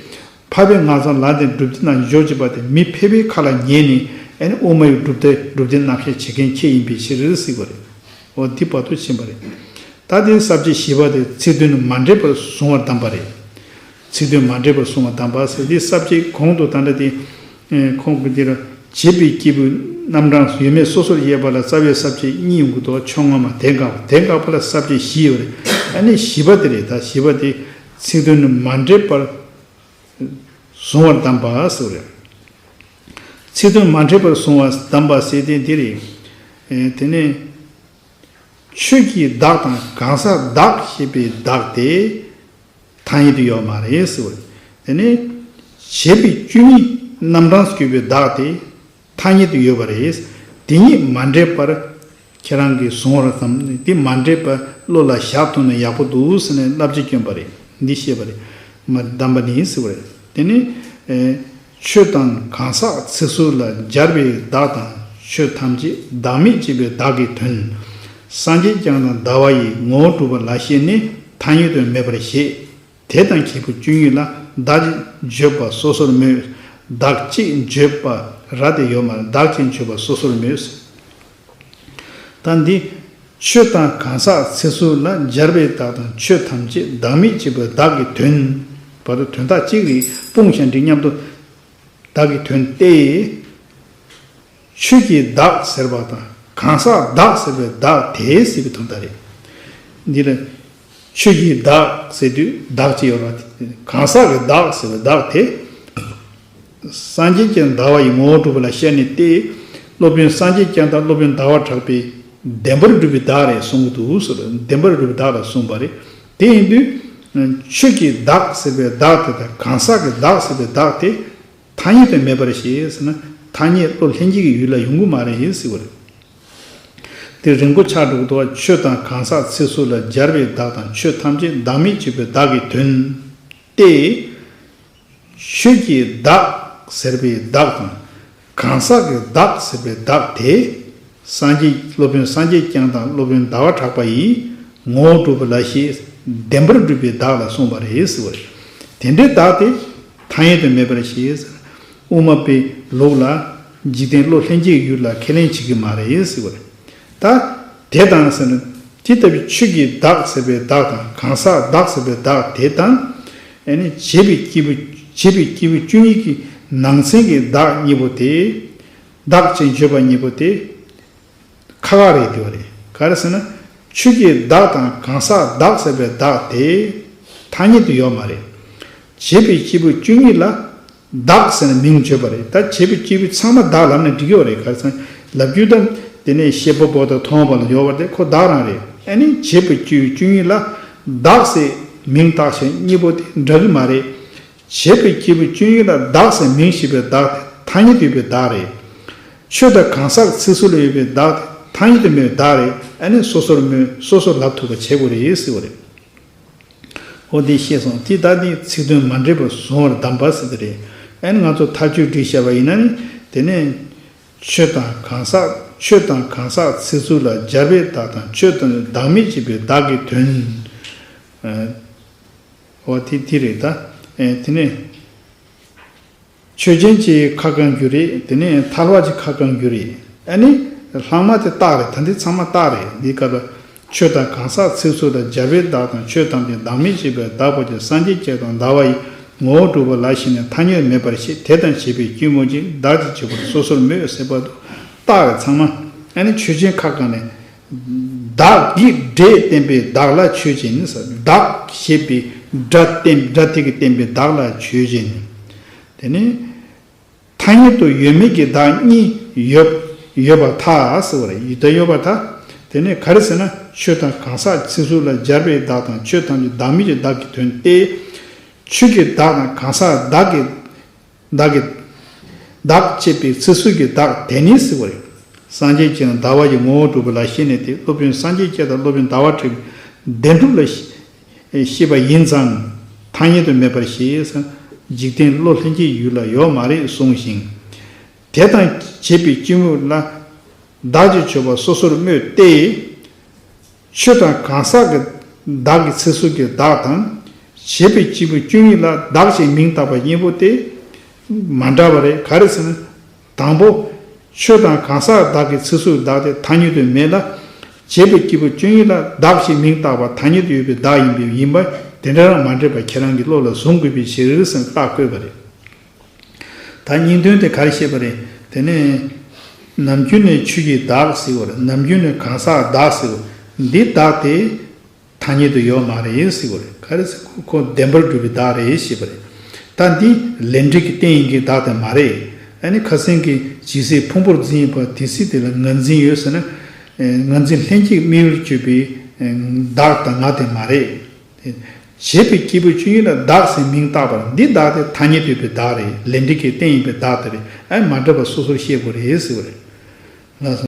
འཕགས་པའི་ངག་ཙམ་ལ་ནི་སྒྲུབ་སྡེ་རྣམ་གཞག་འཇོག་ཅིག་པ་དེ་མི་ཕལ་པའི་ཁ་ལ་ཉན་ནས་ཨ་ནི་དབུ་མ་ཡི་སྒྲུབ་སྡེ་སྒྲུབ་སྡེ་རྣམ་གཞག་བྱེད་མཁན་ཁྱེད་ཡིན་པའི་ཕྱིར་ཟེར་བ་རེད། འོ་འདི་བར་དུ་ཕྱིན་པ་རེད། ད་དེ་ས་བཅད་བཞི་པ་དེ་ཚིག་དོན་མ་འདྲེས་པར་གཟུང་བར་གདམས་པ་རེད། ཚིག་དོན་མ་འདྲེས་པར་གཟུང་བར་གདམས་པ་ཟེར་དེ་ས་བཅད་གོང་དུ་ད་ལྟ་དེ། ཁོང་གི་འདིར་བྱས་པའི་སྐྱེས་བུ་རྣམ་གྲངས་ཡོད་མེད་སོ་སོར་དབྱེ་བ་ལ་རྩ་བའི་ས་བཅད་གཉིས་ཡོང་གི་འདུག་ཕྱོགས་སྔ་མ་དེ་འགག་པ་དེ་འགག་པ་ལ་ས་བཅད་བཞི་ཡོད་རེད། ཨ་ནི་བཞི་པ་དེ་རེད། ད་བཞི་པ་དེ་ཚིག་དོན་མ་འདྲེས་པར་གཟུང་བར་གདམས་པ་ཟེར་རེད། ཚིག་དོན་མ་འདྲེས་པར་གཟུང་བར་གདམས་པ་ཟེར་དེ་འདི་རེད། དེ་ནས། ཆོས་ཀྱི་བདག་དང་གང་ཟག་བདག་ཞེས་པའི་བདག་དེ་ཐ་སྙད་དུ་ཡོད་མ་རེད་ཟེར་བ་རེད། དེ་ནས་བྱས་པའི་བཅུ་གཉིས་རྣམ་གྲངས་སུ་གྱུར་པའི་བདག་དེ་ཐ་སྙད་དུ་ཡོད་པ་རེད། དེ་གཉིས་མ་འདྲེས་པར་ཁྱེད་རང་གིས་གཟུང་བར་བསམ། དེ་མ་འདྲེས་པར་བློ་ལ་བཞག་ཐུབ་ན་ཡག་པོ་འདུག་ཟེར་ནས་བསླབ་བྱ་བསྐྱོན་པ་རེད། འདི་བཤད་པ་རེད། མ་གདམས་པ་ནི་ཟེར་བ་རེད། དེ་ནས། ཆོས་དང་གང་ཟག་ཚེ་གཟུགས་ལ་སྦྱར་བའི་བདག་དང་ཆོས་ཐམས་ཅད་བདག་མེད་ཅེས་པའི་བདག་གི་དོན། སངས་རྒྱས་བསྐྱངས་དང་ཟླ་བ་ཡི་ངོ་བོ་གྲུབ་པ་ལ་བཤད་ནས་ཐ་སྙད་དུ་མེད་པར་བཞེད། དེ་དང་ཁྱད་པར་བཅུ་གཉིས་ལ་བདག་ཅེས་བརྗོད་པ་སོ་སོར་སྨོས། བདག་ཅེས་བརྗོད་པ་ར་དེ་ཡོད་མ་རེད། བདག་ཅེས་བརྗོད་པ་སོ་སོར་སྨོས། ད་འདི། ཆོས་དང་གང་ཟག་ཚེ་གཟུགས་ལ་སྦྱར་བའི་བདག་དང་ཆོས་ཐམས་ཅད་བདག་མེད་ཅེས་པའི་བདག་གི་དོན། བར་དུ་དོན་དག་གཅིག་རེད། སྤུངས་ཤིང་འགྲིག་སྙམ་དུ། བདག་གི་དོན་ཏེ། ཆོས་ཀྱི་བདག་ཟེར་བ་དང་གང་ཟག་བདག་ཟེར་བའི་བདག་དེ་ཟེར་བའི་དོན་དག་རེད། འདི་ལ། ཆོས་ཀྱི་བདག་ཟེར་དུས་བདག་ཅིག་ཡོད་རེད། གང་ཟག་གི་བདག་ཟེར་བའི་བདག་དེ། སངས་རྒྱས་བསྐྱངས་ཟླ་བ་ཡི་ངོ་བོ་གྲུབ་པ་ལ་བཤད་ནས་ཏེ། སློབ་དཔོན་སངས་རྒྱས་བསྐྱངས་དང་སློབ་དཔོན་ཟླ་བ་གྲགས་པས་ བདེན་པར་གྲུབ་པའི་བདག་རེད་གསུང་གི་འདུག་ཟེར། བདེན་པར་གྲུབ་པའི་བདག་ལ་གསུངས་པ་རེད། དེ་ཡིན་དུས། ཆོས་ཀྱི་བདག་ཟེར་བའི་བདག་དེ་དང་གང་ཟག་གི་བདག་ཟེར་བའི་བདག་དེ། ཐ་སྙད་དུ་མེད་པར་ཤེས་ཟེར་ན། ཐ་སྙད་བློ་ལྷན་སྐྱེས་ཀྱི་ཡུལ་ལ་ཡོང་གི་མ་རེད་ཟེར་བ་རེད། དེ་རིང་པོ་ཆགས་འགྲོ་གི་འདུག་བ། ཆོས་དང་གང་ཟག་ཚིག་ཟུར་ལ་སྦྱར་བའི་བདག་དང་ཆོས་ཐམས་ཅད་བདག་མེད་ཅེས་པའི་བདག་གི་དོན་ཏེ། ཆོས་ཀྱི་བདག་ཟེར་བའི་བདག་དང་གང་ཟག་གི་བདག་ཟེར་བའི་བདག་དེ། སངས་རྒྱས་སློབ་དཔོན་སངས་རྒྱས་བསྐྱངས་དང་སློབ་དཔོན་ཟླ་བ་གྲགས་པ་ཡིས་ངོ་བོ་གྲུབ་པ་ལ་ཞེས་བདེན་པར་གྲུབ་པའི་བདག་ལ་གསུངས་པ་རེད་ཟེར་བ་རེད། དེ་འདྲའི་བདག་དེ་ཐ་སྙད་དུ་མེད་པར་ཤེས་ཟེར། དབུ་མ་པའི་ལུགས་ལ་འཇིག་རྟེན་བློ་ལྷན་སྐྱེས་ཡུལ་ལ་ཁས་ལེན་བྱེད་ཀྱི་མ་རེད་ཟེར་བ་རེད། ད་དེ་དང་ཟེར་ན། དེ་ལྟ་བུའི་ཆོས་ཀྱི་བདག་ཟེར་བའི་བདག་དང་གང་ཟག་བདག་ཟེར་བའི་བདག་དེ་དང་། ཨ་ནི་བྱས་པའི་སྐྱེས་བུ་བྱས་པའི་སྐྱེས་བུ་བཅུ་གཉིས་ཀྱི་ནང་ཚན་གྱི་བདག་གཉིས་པོ་དེ། བདག་ཅེས་བརྗོད་པ་གཉིས་པོ་དེ་ཁ་ཁ་རེད་དེ་བ་རེད། ག་རེ་ཟེར་ན། ཆོས་ཀྱི་བདག་དང་གང་ཟག་བདག་ཟེར་བའི་བདག་དེ་ཐ་སྙད་དུ་ཡོད་མ་རེད། བྱས་པའི་སྐྱེས་བུ་བཅུ་གཉིས་ལ་བདག་ཟེར་ནས་མིང་བརྗོད་པ་རེད། ད་བྱས་པའི་སྐྱེས་བུ་ཚང་མ་བདག་ལབ་ན་འགྲིག་གི་ཡོད་རེད། ག་རེ་ཟེར་ན། ལབ་རྒྱུ་དང་དེ་ནས་བཤད་པ་པོ་དང་མཐོང་བ་ལ་ཡོད་པ་དེ་ཁོ་བདག་རང་རེད། ཨ་ནི་བྱས་པའི་སྐྱེས་བུ་བཅུ་གཉིས་ལ་བདག་ཟེར་མིང་བཏགས་ཤིང་གཉིས་པོ་དེ་འདྲ་གི་མ་རེད། བྱས་པའི་སྐྱེས་བུ་བཅུ་གཉིས་ལ་བདག་ཟེར་མིང་བྱས་པའི་བདག་དེ་ཐ་སྙད་དུ་ཡོད་པའི་བདག་རེད། ཆོས་དང་གང་ཟག་ཚིག་ཟུར་ལ་ཡོད་པའི་བདག་དེ་ཐ་སྙད་དུ་མེད་པའི་བདག་རེད། ཨ་ནི་སོ་སོར་སྨོས། སོ་སོར་ལབ་ཐུབ་པ་བྱེད་དགོས་རེད་ཟེར་བ་རེད། འོ་དེ་ཤེས་སོང་། དེ་ལྟ་སྟེ་ཚིག་དོན་མ་འདྲེས་པར་བཟུང་བར་གདམས་པ་ཟེར་དེ་རེད། ཨ་ནི་ང་ཚོ་མཐའ་དཔྱོད་བསྒྲིགས་བྱས་པ་ཡིན་ན་ནི། དེ་ནས་ཆོས་དང་གང་ཟག་ཆོས་དང་གང་ཟག་ཚིག་ཟུར་ལ་སྦྱར་བའི་བདག་དང་ཆོས་དང་བདག་མེད་ཅེས་པའི་བདག་གི་དོན། འོ་དེ་དེ་རེད་ད། ཨེ་དེ་ནས། ཆོས་ཅན་གྱི་ཁ་བསྐང་རྒྱུ་རེད། དེ་ནས་ཐལ་བ་གྱི་ཁ་བསྐང་རྒྱུ་རེད། ཨ་ནི་ལྷག་མ་དེ་རྟགས་རེད། ད་འདི་ཚང་མ་རྟགས་རེད། འདིའི་སྐབས་ལ་ཆོས་དང་གང་ཟག་ཚིག་ཟུར་དང་སྦྱར་བའི་བདག་དང་ཆོས་ཐམས་ཅད་བདག་མེད་ཅེས་པའི་བདག་པོ་ཀྱང་སངས་རྒྱས་སྐྱེས་དང་ཟླ་བ་ཡི་ངོ་བོར་གྲུབ་པ་ལ་ཞེན་ནས་ཐ་སྙད་མེད་པར་ཤེས། དེ་དང་བྱས་པའི་སྐྱེས་བུ་གཅིག་བདག་ཅེས་བརྗོད་པར་སོ་སོར་སྨོས་ཟེར་བ་དུ་རྟགས་རེད་ཚང་མ། ཨ་ནི་ཆོས་ཅན་ཁ་བསྐང་ནས། བདག་གི་སྒྲས་བསྟན་པའི་བདག་ལ་ཆོས་ཅན་ཟེར། བདག་ཞེས་པའི་སྒྲ་བསྟན་སྒྲ་དེ་གིས་བསྟན་པའི་བདག་ལ་ཆོས་ཅན། དེ་ནི། ཐ་སྙད་དུ་ཡོད་མེད་ཀྱི་བདག་གཉིས་ཡོད་ཡོད་པར་ཐལ་ཟེར་བ་རེད། ཡོད་ད་ཡོད་པར་ཐལ། དེ་ནས་ག་རེ་ཟེར་ན། ཆོས་དང་གང་ཟག་ཚིག་ཟུར་ལ་སྦྱར་བའི་བདག་དང་ཆོས་ཐམས་ཅད་བདག་མེད་ཀྱི་བདག་གི་དོན་ཏེ། ཆོས་ཀྱི་བདག་དང་གང་ཟག་བདག་གི་བདག་གི་བདག་ཅེས་པའི་ཚིག་ཟུར་གྱི་བདག་དེ་ནི་ཟེར་བ་རེད། སངས་རྒྱས་ཀྱི་ཟླ་བ་ཡི་ངོ་བོར་གྲུབ་པ་ལ་ཞེན་ནས་ཏེ། སློབ་དཔོན་སངས་རྒྱས་སྐྱེས་དང་སློབ་དཔོན་ཟླ་བ་གྲགས་པའི་བདེན་གྲུབ་ལ་ཤེས་པ་ཡིན་ཙང་ཐ་སྙད་དུ་མེད་པར་ཤེས་ཟེར། འཇིག་རྟེན་བློ་ལྷན་སྐྱེས་ཡུལ་ལ་ཡོད་མ་རེད་གསུངས་ཤིང་། དེ་དང་བྱས་པའི་སྐྱེས་བུ་ལ་བདག་ཅེས་བརྗོད་པ་སོ་སོར་སྨོས་ཏེ། ཆོས་དང་གང་ཟག་གི་བདག་གི་ཚིག་ཟུར་གྱི་བདག་དང་། བྱས་པའི་སྐྱེས་བུ་བཅུ་གཉིས་ལ་བདག་ཅེས་མིང་བཏགས་པ་གཉིས་པོ་དེ་མ་འདྲ་བ་རེད། ག་རེ་ཟེར་ན། དང་པོ། ཆོས་དང་གང་ཟག་བདག་གི་ཚིག་ཟུར་བདག་དེ་ཐ་སྙད་དུ་མེད་ལ། བྱས་པའི་སྐྱེས་བུ་བཅུ་གཉིས་ལ་བདག་ཅེས་མིང་བཏགས་པ་ཐ་སྙད་དུ་ཡོད་པའི་བདག་ཡིན་པས་ཡིན་པ་དེ་འདྲ་རང་མ་འདྲེས་པ་ཁྱེད་རང་གི་བློ་ལ་བཟུང་དགོས་པའི་ཕྱིར་ཟེར་རྟགས་བཀོད་པ་རེད། ད་སྙིང་དོན་དེ་ག་རེ་བཤད་པ་རེད། དེ་ནས་ནམ་རྒྱུན་ནས་ཆོས་ཀྱི་བདག་ཟེར་བ་རེད། ནམ་རྒྱུན་ནས་གང་ཟག་བདག་ཟེར་བ། འདི་བདག་དེ་ཐ་སྙད་དུ་ཡོད་མ་རེད་ཟེར་བ་རེད། ག་རེ་ཟེར། ཁོ་ཁོ་བདེན་པར་གྲུབ་པའི་བདག་རེད་ཞེས་པ་རེད། ད་འདི་ལས་འབྲས་ཀྱི་རྟེན་ཡིན་གྱི་བདག་དེ་མ་རེད། ཨ་ནི་ཁ་སང་གི་ཇི་སྲིད་ཕུང་པོར་འཛིན་ཡོད་པ་དེ་སྲིད་དེ་ལ་ངར་འཛིན་ཡོད་ཟེར་ན། ངར་འཛིན་ལྷན་སྐྱེས་དམིགས་ཡུལ་གཅོད་པའི་བདག་དང་ང་དེ་མ་རེད། བྱས་པའི་སྐྱེས་བུ་བཅུ་གཉིས་ལ་བདག་ཟེར་མིང་བཏགས་པར་འདི་བདག་དེ་ཐ་སྙད་དུ་ཡོད་པའི་བདག་རེད། ལས་འབྲས་ཀྱི་རྟེན་ཡིན་པའི་བདག་དེ་རེད། ཨ་མ་འདྲ་བ་སོ་སོར་ཤེས་དགོས་རེད་ཟེར་བ་རེད། ལགས་སོ།